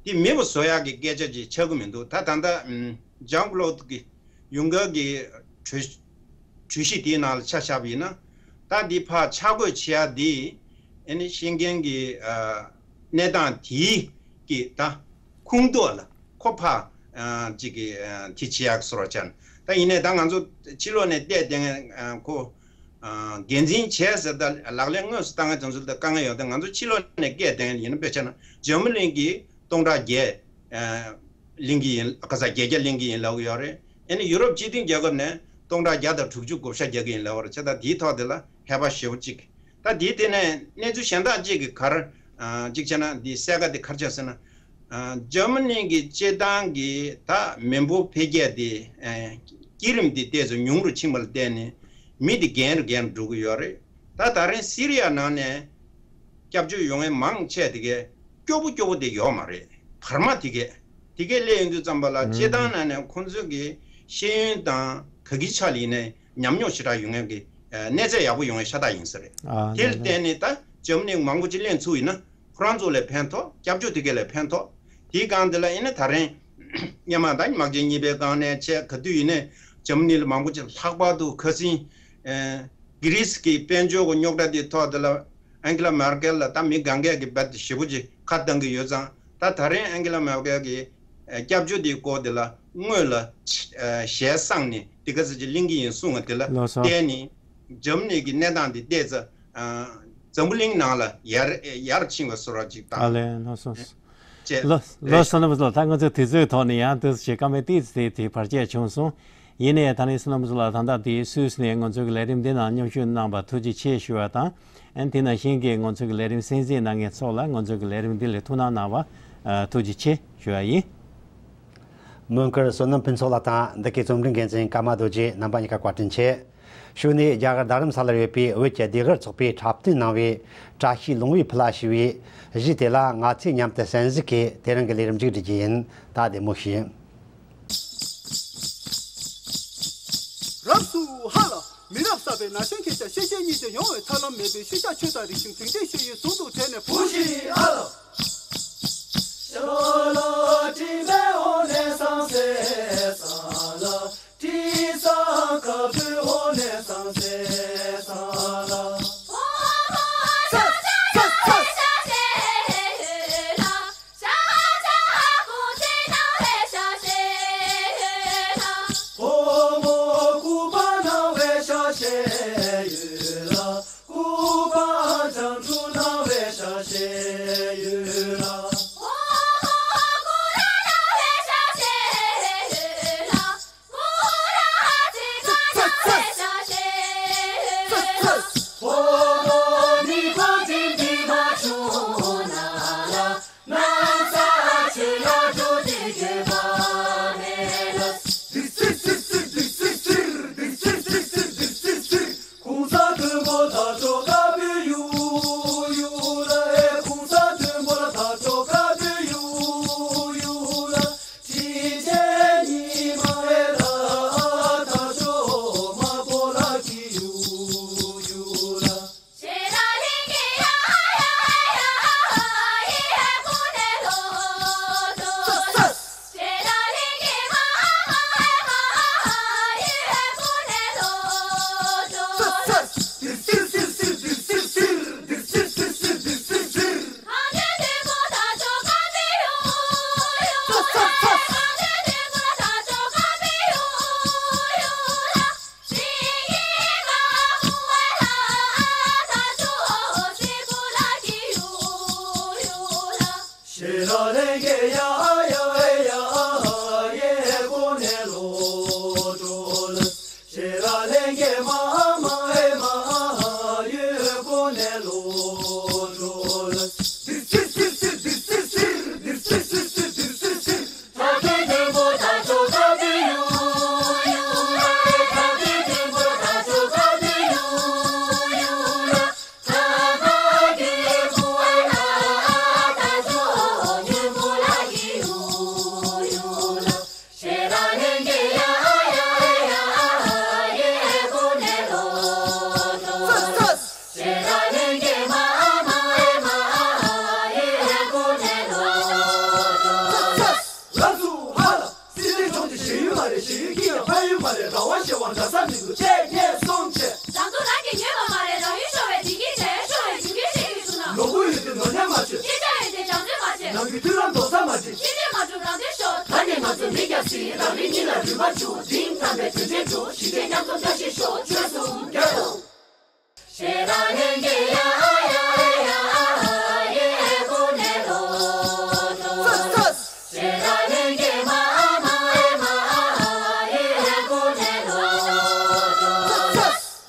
དེ་མེད་པ་བཟོ་ཡག་གི་སྐད་ཆ་ཅིག་ཆགས་ཀྱི་མི་འདུག་ད་ད་ལྟ་ཨ་ཇན་ཀློད་ཀྱི་ཡུང་ཀེར་གྱི་གྲོས་གྲོས་གཞི་དེའི་ནང་ལ་ཆ་བཞག་པ་ཡིན་ན། ད་འདི་ཕར་ཆ་བགོས་བྱེད་ཡ་འདི་ཨ་ནི་ཤེན་ཀེན་གྱི་ཨ་གནས་སྟངས་དེའི་གི་ད་ཁུངས་གཏུགས་ལ་ཁོ་ཕར་ཨ་ཅིག་གི་ཨ་དེ་བྱེད་ཡག་བཟོ་འདྲ་བྱས་ན། ད་ཡིན་ནའི་ད་ང་ཚོ་ཕྱི་ལོགས་ནས་བལྟས་བསྡད་མཁན་ཨ་ཁོ་ཨ་འགན་འཛིན་བྱས་ཟེར། ད་ལག་ལེན་དངོས་སུ་བསྟར་མཁན་དེ་ཚོ་ལ་ད་དཀའ་ངལ་ཡོད་དེ། ང་ཚོ་ཕྱི་ལོགས་ནས་བལྟས་བསྡད་མཁན་ཡིན་ན། དཔེ་བྱས་ན་འཇར་མ་ནི་གིས་སྟོང་ཕྲག་བརྒྱད་ཨ་ལེན་གྱི་ཡིན། ག་ས་བརྒྱད་བརྒྱ་ལེན་གྱི་ཡིན་ལབ་ཀྱི་ཡོད་རེད། ཨ་ནི་ཡུ་རོབ་སྤྱི་མཐུན་རྒྱལ་ཁབ་ནས་སྟོང་ཕྲག་བརྒྱ་དང་དྲུག་ཅུ་བགོ་བཤའ་རྒྱག་གི་ཡིན་ལབ་པ་རེད། བྱས་ཙང་དེའི་ཐོག་དེ་ལ་ཧེ་བག་ཞེ་པོ་ཅིག་ད་དེའི་སྟེང་ནས་གནས་ཚུལ་གཞན་དག་ཅིག་གི་ག་རེ་ཨ་ཅིག་བྱས་ན། འདི་གསལ་ཁ་དེ་ག་རེ་ཆགས་ཟེར་ན། ཨ་འཇར་མ་ནི་གི་སྤྱིར་བཏང་གི་ད་མི་འབོར་འཕེལ་རྒྱས་དེ་ཨ་སྐྱེད་ བསྐྱེད་རིམ་དེ་ཏོག་ཙམ་ཉུང་རུ་ཕྱིན་པ་ལ་བརྟེན་ནས་མི་དེ་རྒན་རུ་རྒན་རུ་འགྲོ་གི་ཡོད་རེད། ད་ད་རིང་སི་རི་ཡ་ནང་ནས་སྐྱབས་བཅོལ་ཡོང་མཁན་མང་ཆེ་དེ་གས་སྐྱོ་པོ་སྐྱོ་པོ་དེ་ཡོད་མ་རེད། བར་མ་དེ་གས་དེ་གས་སླེབས་ཡོང་དུས་ཙམ་པ་ལ་ཨང་སྤྱིར་བཏང་ནང་ནས་ཁོང་ཚོའི་གི་ཤེས་ཡོན་དང་ག་གི་ཆ་ལ་ཡིན་ནའི་ཉམས་མྱོང་ཞེ་དྲག་ཡོད་མཁན་གྱི་ཨ་གནས་ཚད་ཡག་པོ་ཡོང་ཡ་ཤ་སྟག་ཡིན་ས་རེད། ཨ་དེ་ལ་ལགས་ལགས། བརྟེན་ནས་ད་འཇར་མ་ནི་མང་པོ་ཅིག་ལེན་ཚུགས་ཡིན་ན་ཁོ་རང་ཚོ་ལ་ཕན་ཐོགས། སྐྱབས་བཅོལ་དེ་གས་ལ་ཕན་ཐོགས། དེའི་སྒང་དེ་ལ་ཡིན་ན་ད་རིང་སྔོན་མ་ད་དམག་ཆེན་གཉིས་པའི་སྒང་ནས་བྱས་ག་དུས་ཡིན་ནའི་འཇར་མ་ནི་ལ་མང་པོ་ཅིག་ལྷག་པར་དུ་ཁ་སང་ཨ་གྷི་རི་སི་གི་དཔལ་འབྱོར་གྱི་རྙོག་དྲ་དེའི་ཐོག་དེ་ལ་ཨན་གྷི་ལ་མེར་ཀེལ་ལ་ད་མི་སྒང་གས་ཀྱི་རྦད་དེ་ཞེ་པོ་ཅིག་ཁ་བཏང་གི་ཡོད་ཙང་། ད་ད་རིང་ཨན་གྷི་ལ་མེར་ཀེལ་གྱི་ཨ་སྐྱབས་བཅོལ་དེའི་སྐོར་དེ་ལ་སྔོན་ལ་ཨ་ཞལ་གསངས་ནས་དེ་ག་ཚོད་ཅིག་གླེང་གི་ཡིན་གསུངས་པ་དེ་ལ་ལགས་སོ། བརྟེན་ནས་འཇར་མ་ནི་གི་གནས་སྟངས་དེ་ཏོག་ཙམ་ཨ་འཛམ་བུ་གླིང་ནང་ལ་ཡར་ཡར་ཕྱིན་པ་བཟོ་འདྲ་ཅིག་ཨ་དང་། ལས་ལགས་སོ། ཅེས་ལགས་ལགས་སོ། རྣམ་པ་ཚོ་ད་ང་ཚོའི་དུས་ཚོད་ཐོག་ནས་ཡང་དུས་ཚོད་སྐར་མ་ཏོག་ཙམ་དེ་བར་ཆད་བྱུང་སོང་། ཡིན་ནའི་ད་ནི་སོ་རྣམ་པ་ཚོ་ལ་ད་ལྟ་དེ་སུད་སི་ནས་ང་ཚོའི་གི་ལས་རིམ་འདི་ནང་མཉམ་ཞུགས་གནང་བར་ཐུགས་རྗེ་ཆེ་ཞུ་བ་དང་། ཨན་དེ་ནང་བཞིན་གྱི་ང་ཚོའི་གི་ལས་རིམ་གསན་གཟིགས་གནང་མཁན་ཚོ་ལ་ང་ཚོའི་གི་ལས་རིམ་འདི་ལ་ཐུགས་སྣང་གནང་བར་ཐུགས་རྗེ་ཆེ་ཞུ་བ་ཡིན། མོན་གྷོར་བསོད་ནམས་ཕུན་ཚོགས་ལགས་དང་འདི་གའི་རྩོམ་སྒྲིག་འགན་འཛིན་ཀརྨ་རྡོ་རྗེ་རྣམ་པ་གཉིས་ཀ་བཀའ་དྲིན་ཆེ། གཞུག་ནས་རྒྱ་གར་རྡ་རམ་ས་ལར་ཡོད་པའི་བོད་ཀྱི་ཟློས་གར་ཚོགས་པས་འཁྲབ་སྟོན་གནང་བའི་བཀྲ་ཤིས་ལུང་པའི་ཕུ་ལ་ཞེས་པའི་གཞས་དེ་ལ་ང་ཚོས་མཉམ་དུ་གསན་གཟིགས་ཀྱིས་དེ་རིང་གི་ལས་རིམ་མཇུག་སྒྲིལ་རྒྱུ་ཡིན། ད་བདེ་མོ་བྱོས། རབ་སུ་ཧ་ལ། མི་རབས་གསར་པའི་ན་གཞོན་ཁྱེད་ཅག་ཤེས་བྱའི་སྙིང་རྗེ་མྱོང་བའི་ཐབས་ལམ་མེད་པའི་ཤེས་བྱ་ཆོས་དང་རིག་གཞུང་དྲིན་ཅན་ཤེས་ཡོན་ཟུང་དུ་འབྲེལ་ནས་བུ་ཞིག་ཨ་ལ། ཤ་ལ་དྲི་མེད་འོ་ནས་སང་སེ་སང་ལ། དྲི་ས་ཁ་བུ་འོ་ནས་སང་སེ་སང་ལ། ཕོ་མོ་སྐུ་པར་སྣང་བའི་ཤ་ཤེས་ཡོད་ལ། སྐུ་པར་སྤྱང་གྲུང་སྣང་བའི་ཤ་ཤེས་ཡོད་ལ། གོང་ས་མཐོན་པོ་ལ་ད་ཅོ་ཁ་པོའི་ཡུ་ཡུ་ལ། ཨེ་གོང་ས་མཐོན་པོ་ལ་ད་ཅོ་ཁ་པོའི་ཡུ་ཡུ་ལ། དྲིན་ཆེན་ཉི་མ་ཨེ་ལ་ད་ཅོ་དམར་པོ་ལ་གི་ཡུ་ཡུ་ལ། ལགས་སོ་ཧ་ལ། སྲིད་དོན་ཆུང་ཆེ་ཞེ་ཡོད་མ་རེད། ཞེ་ཡོད་ཀྱི་ཡང་ཕ་ཡུལ་མ་རེད། རང་དབང་ཞེ་བ་འདྲ་ས་མི་འདུག་ཅེས་ངས་གསུངས་བྱས། རང་དོན་རང་གིས་ཉོས་པ་མ་རེད། རང་ཡུལ་ཤོར་བའི་བདེ་སྐྱིད་བྱས། ཤོར་བའི་རྒྱུ་རྐྱེན་ཤེས་ཀྱི་བྱུང་ན། ལོ་དགུ་ཡོད་དུས་ནོར་ཉམས་མ་བྱོས། ཤེས་བྱ་ཡོད་དེ་སྦྱང་བརྩོན་མ་བྱེད། ནམ་རྒྱུན་མཐུན་ལམ་རྡོག་རྩ་མ་བྱེད། ཤེས་བྱེད་མ་གྲུབ་རང་དོན་ཤོར། ད་ནས་ང་ཚོ་མི་སྐྱ་སྲིད་རང་རིགས་གཉིས་ལ་རུས་པ་བྱུང་། དེང་དམ་པའི་དོན་ཆེན་འགྲུབ། གཞིས་བྱེས་མཉམ་འཛོམས་བཀྲ་ཤིས་ཤོག་ཆོལ་གསུམ་རྒྱལ་དང་།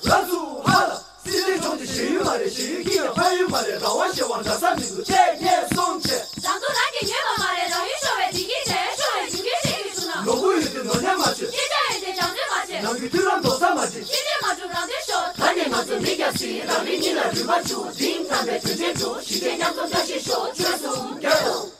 ལགས་སོ་ཧ་ལ། སྲིད་དོན་ཆུང་ཆེ་ཞེ་ཡོད་མ་རེད། ཞེ་ཡོད་ཀྱི་ཡང་ཕ་ཡུལ་མ་རེད། རང་དབང་ཞེ་བ་འདྲ་ས་མི་འདུག་ཅེས་ངས་གསུངས་བྱས། རང་དོན་རང་གིས་ཉོས་པ་མ་རེད། རང་ཡུལ་ཤོར་བའི་བདེ་སྐྱིད་བྱས། ཤོར་བའི་རྒྱུ་རྐྱེན་ཤེས་ཀྱི་བྱུང་ན། ལོ་དགུ་ཡོད་དུས་ནོར་ཉམས་མ་བྱོས། ཤེས་བྱ་ཡོད་དེ་སྦྱང་བརྩོན་མ་བྱེད། ནམ་རྒྱུན་མཐུན་ལམ་རྡོག་རྩ་མ་བརྗེད། ཕྱི་འབྲེལ་མ་བསྒྲུབ་རང་བདེ་ཤོག་ད་ནས་ང་ཚོ་མི་སྐྱ་སྲིད་རང་རིགས་གཉིས་ལ་རུས་པ་བཅུག་དྲིན་དམ་པའི་དོན་ཆེན་སྒྲུབ་གཞིས་བྱེས་མཉམ་འཛོམས་བཀྲ་ཤིས་ཤོག་ཆོལ་གསུམ་རྒྱལ་ཡོང་།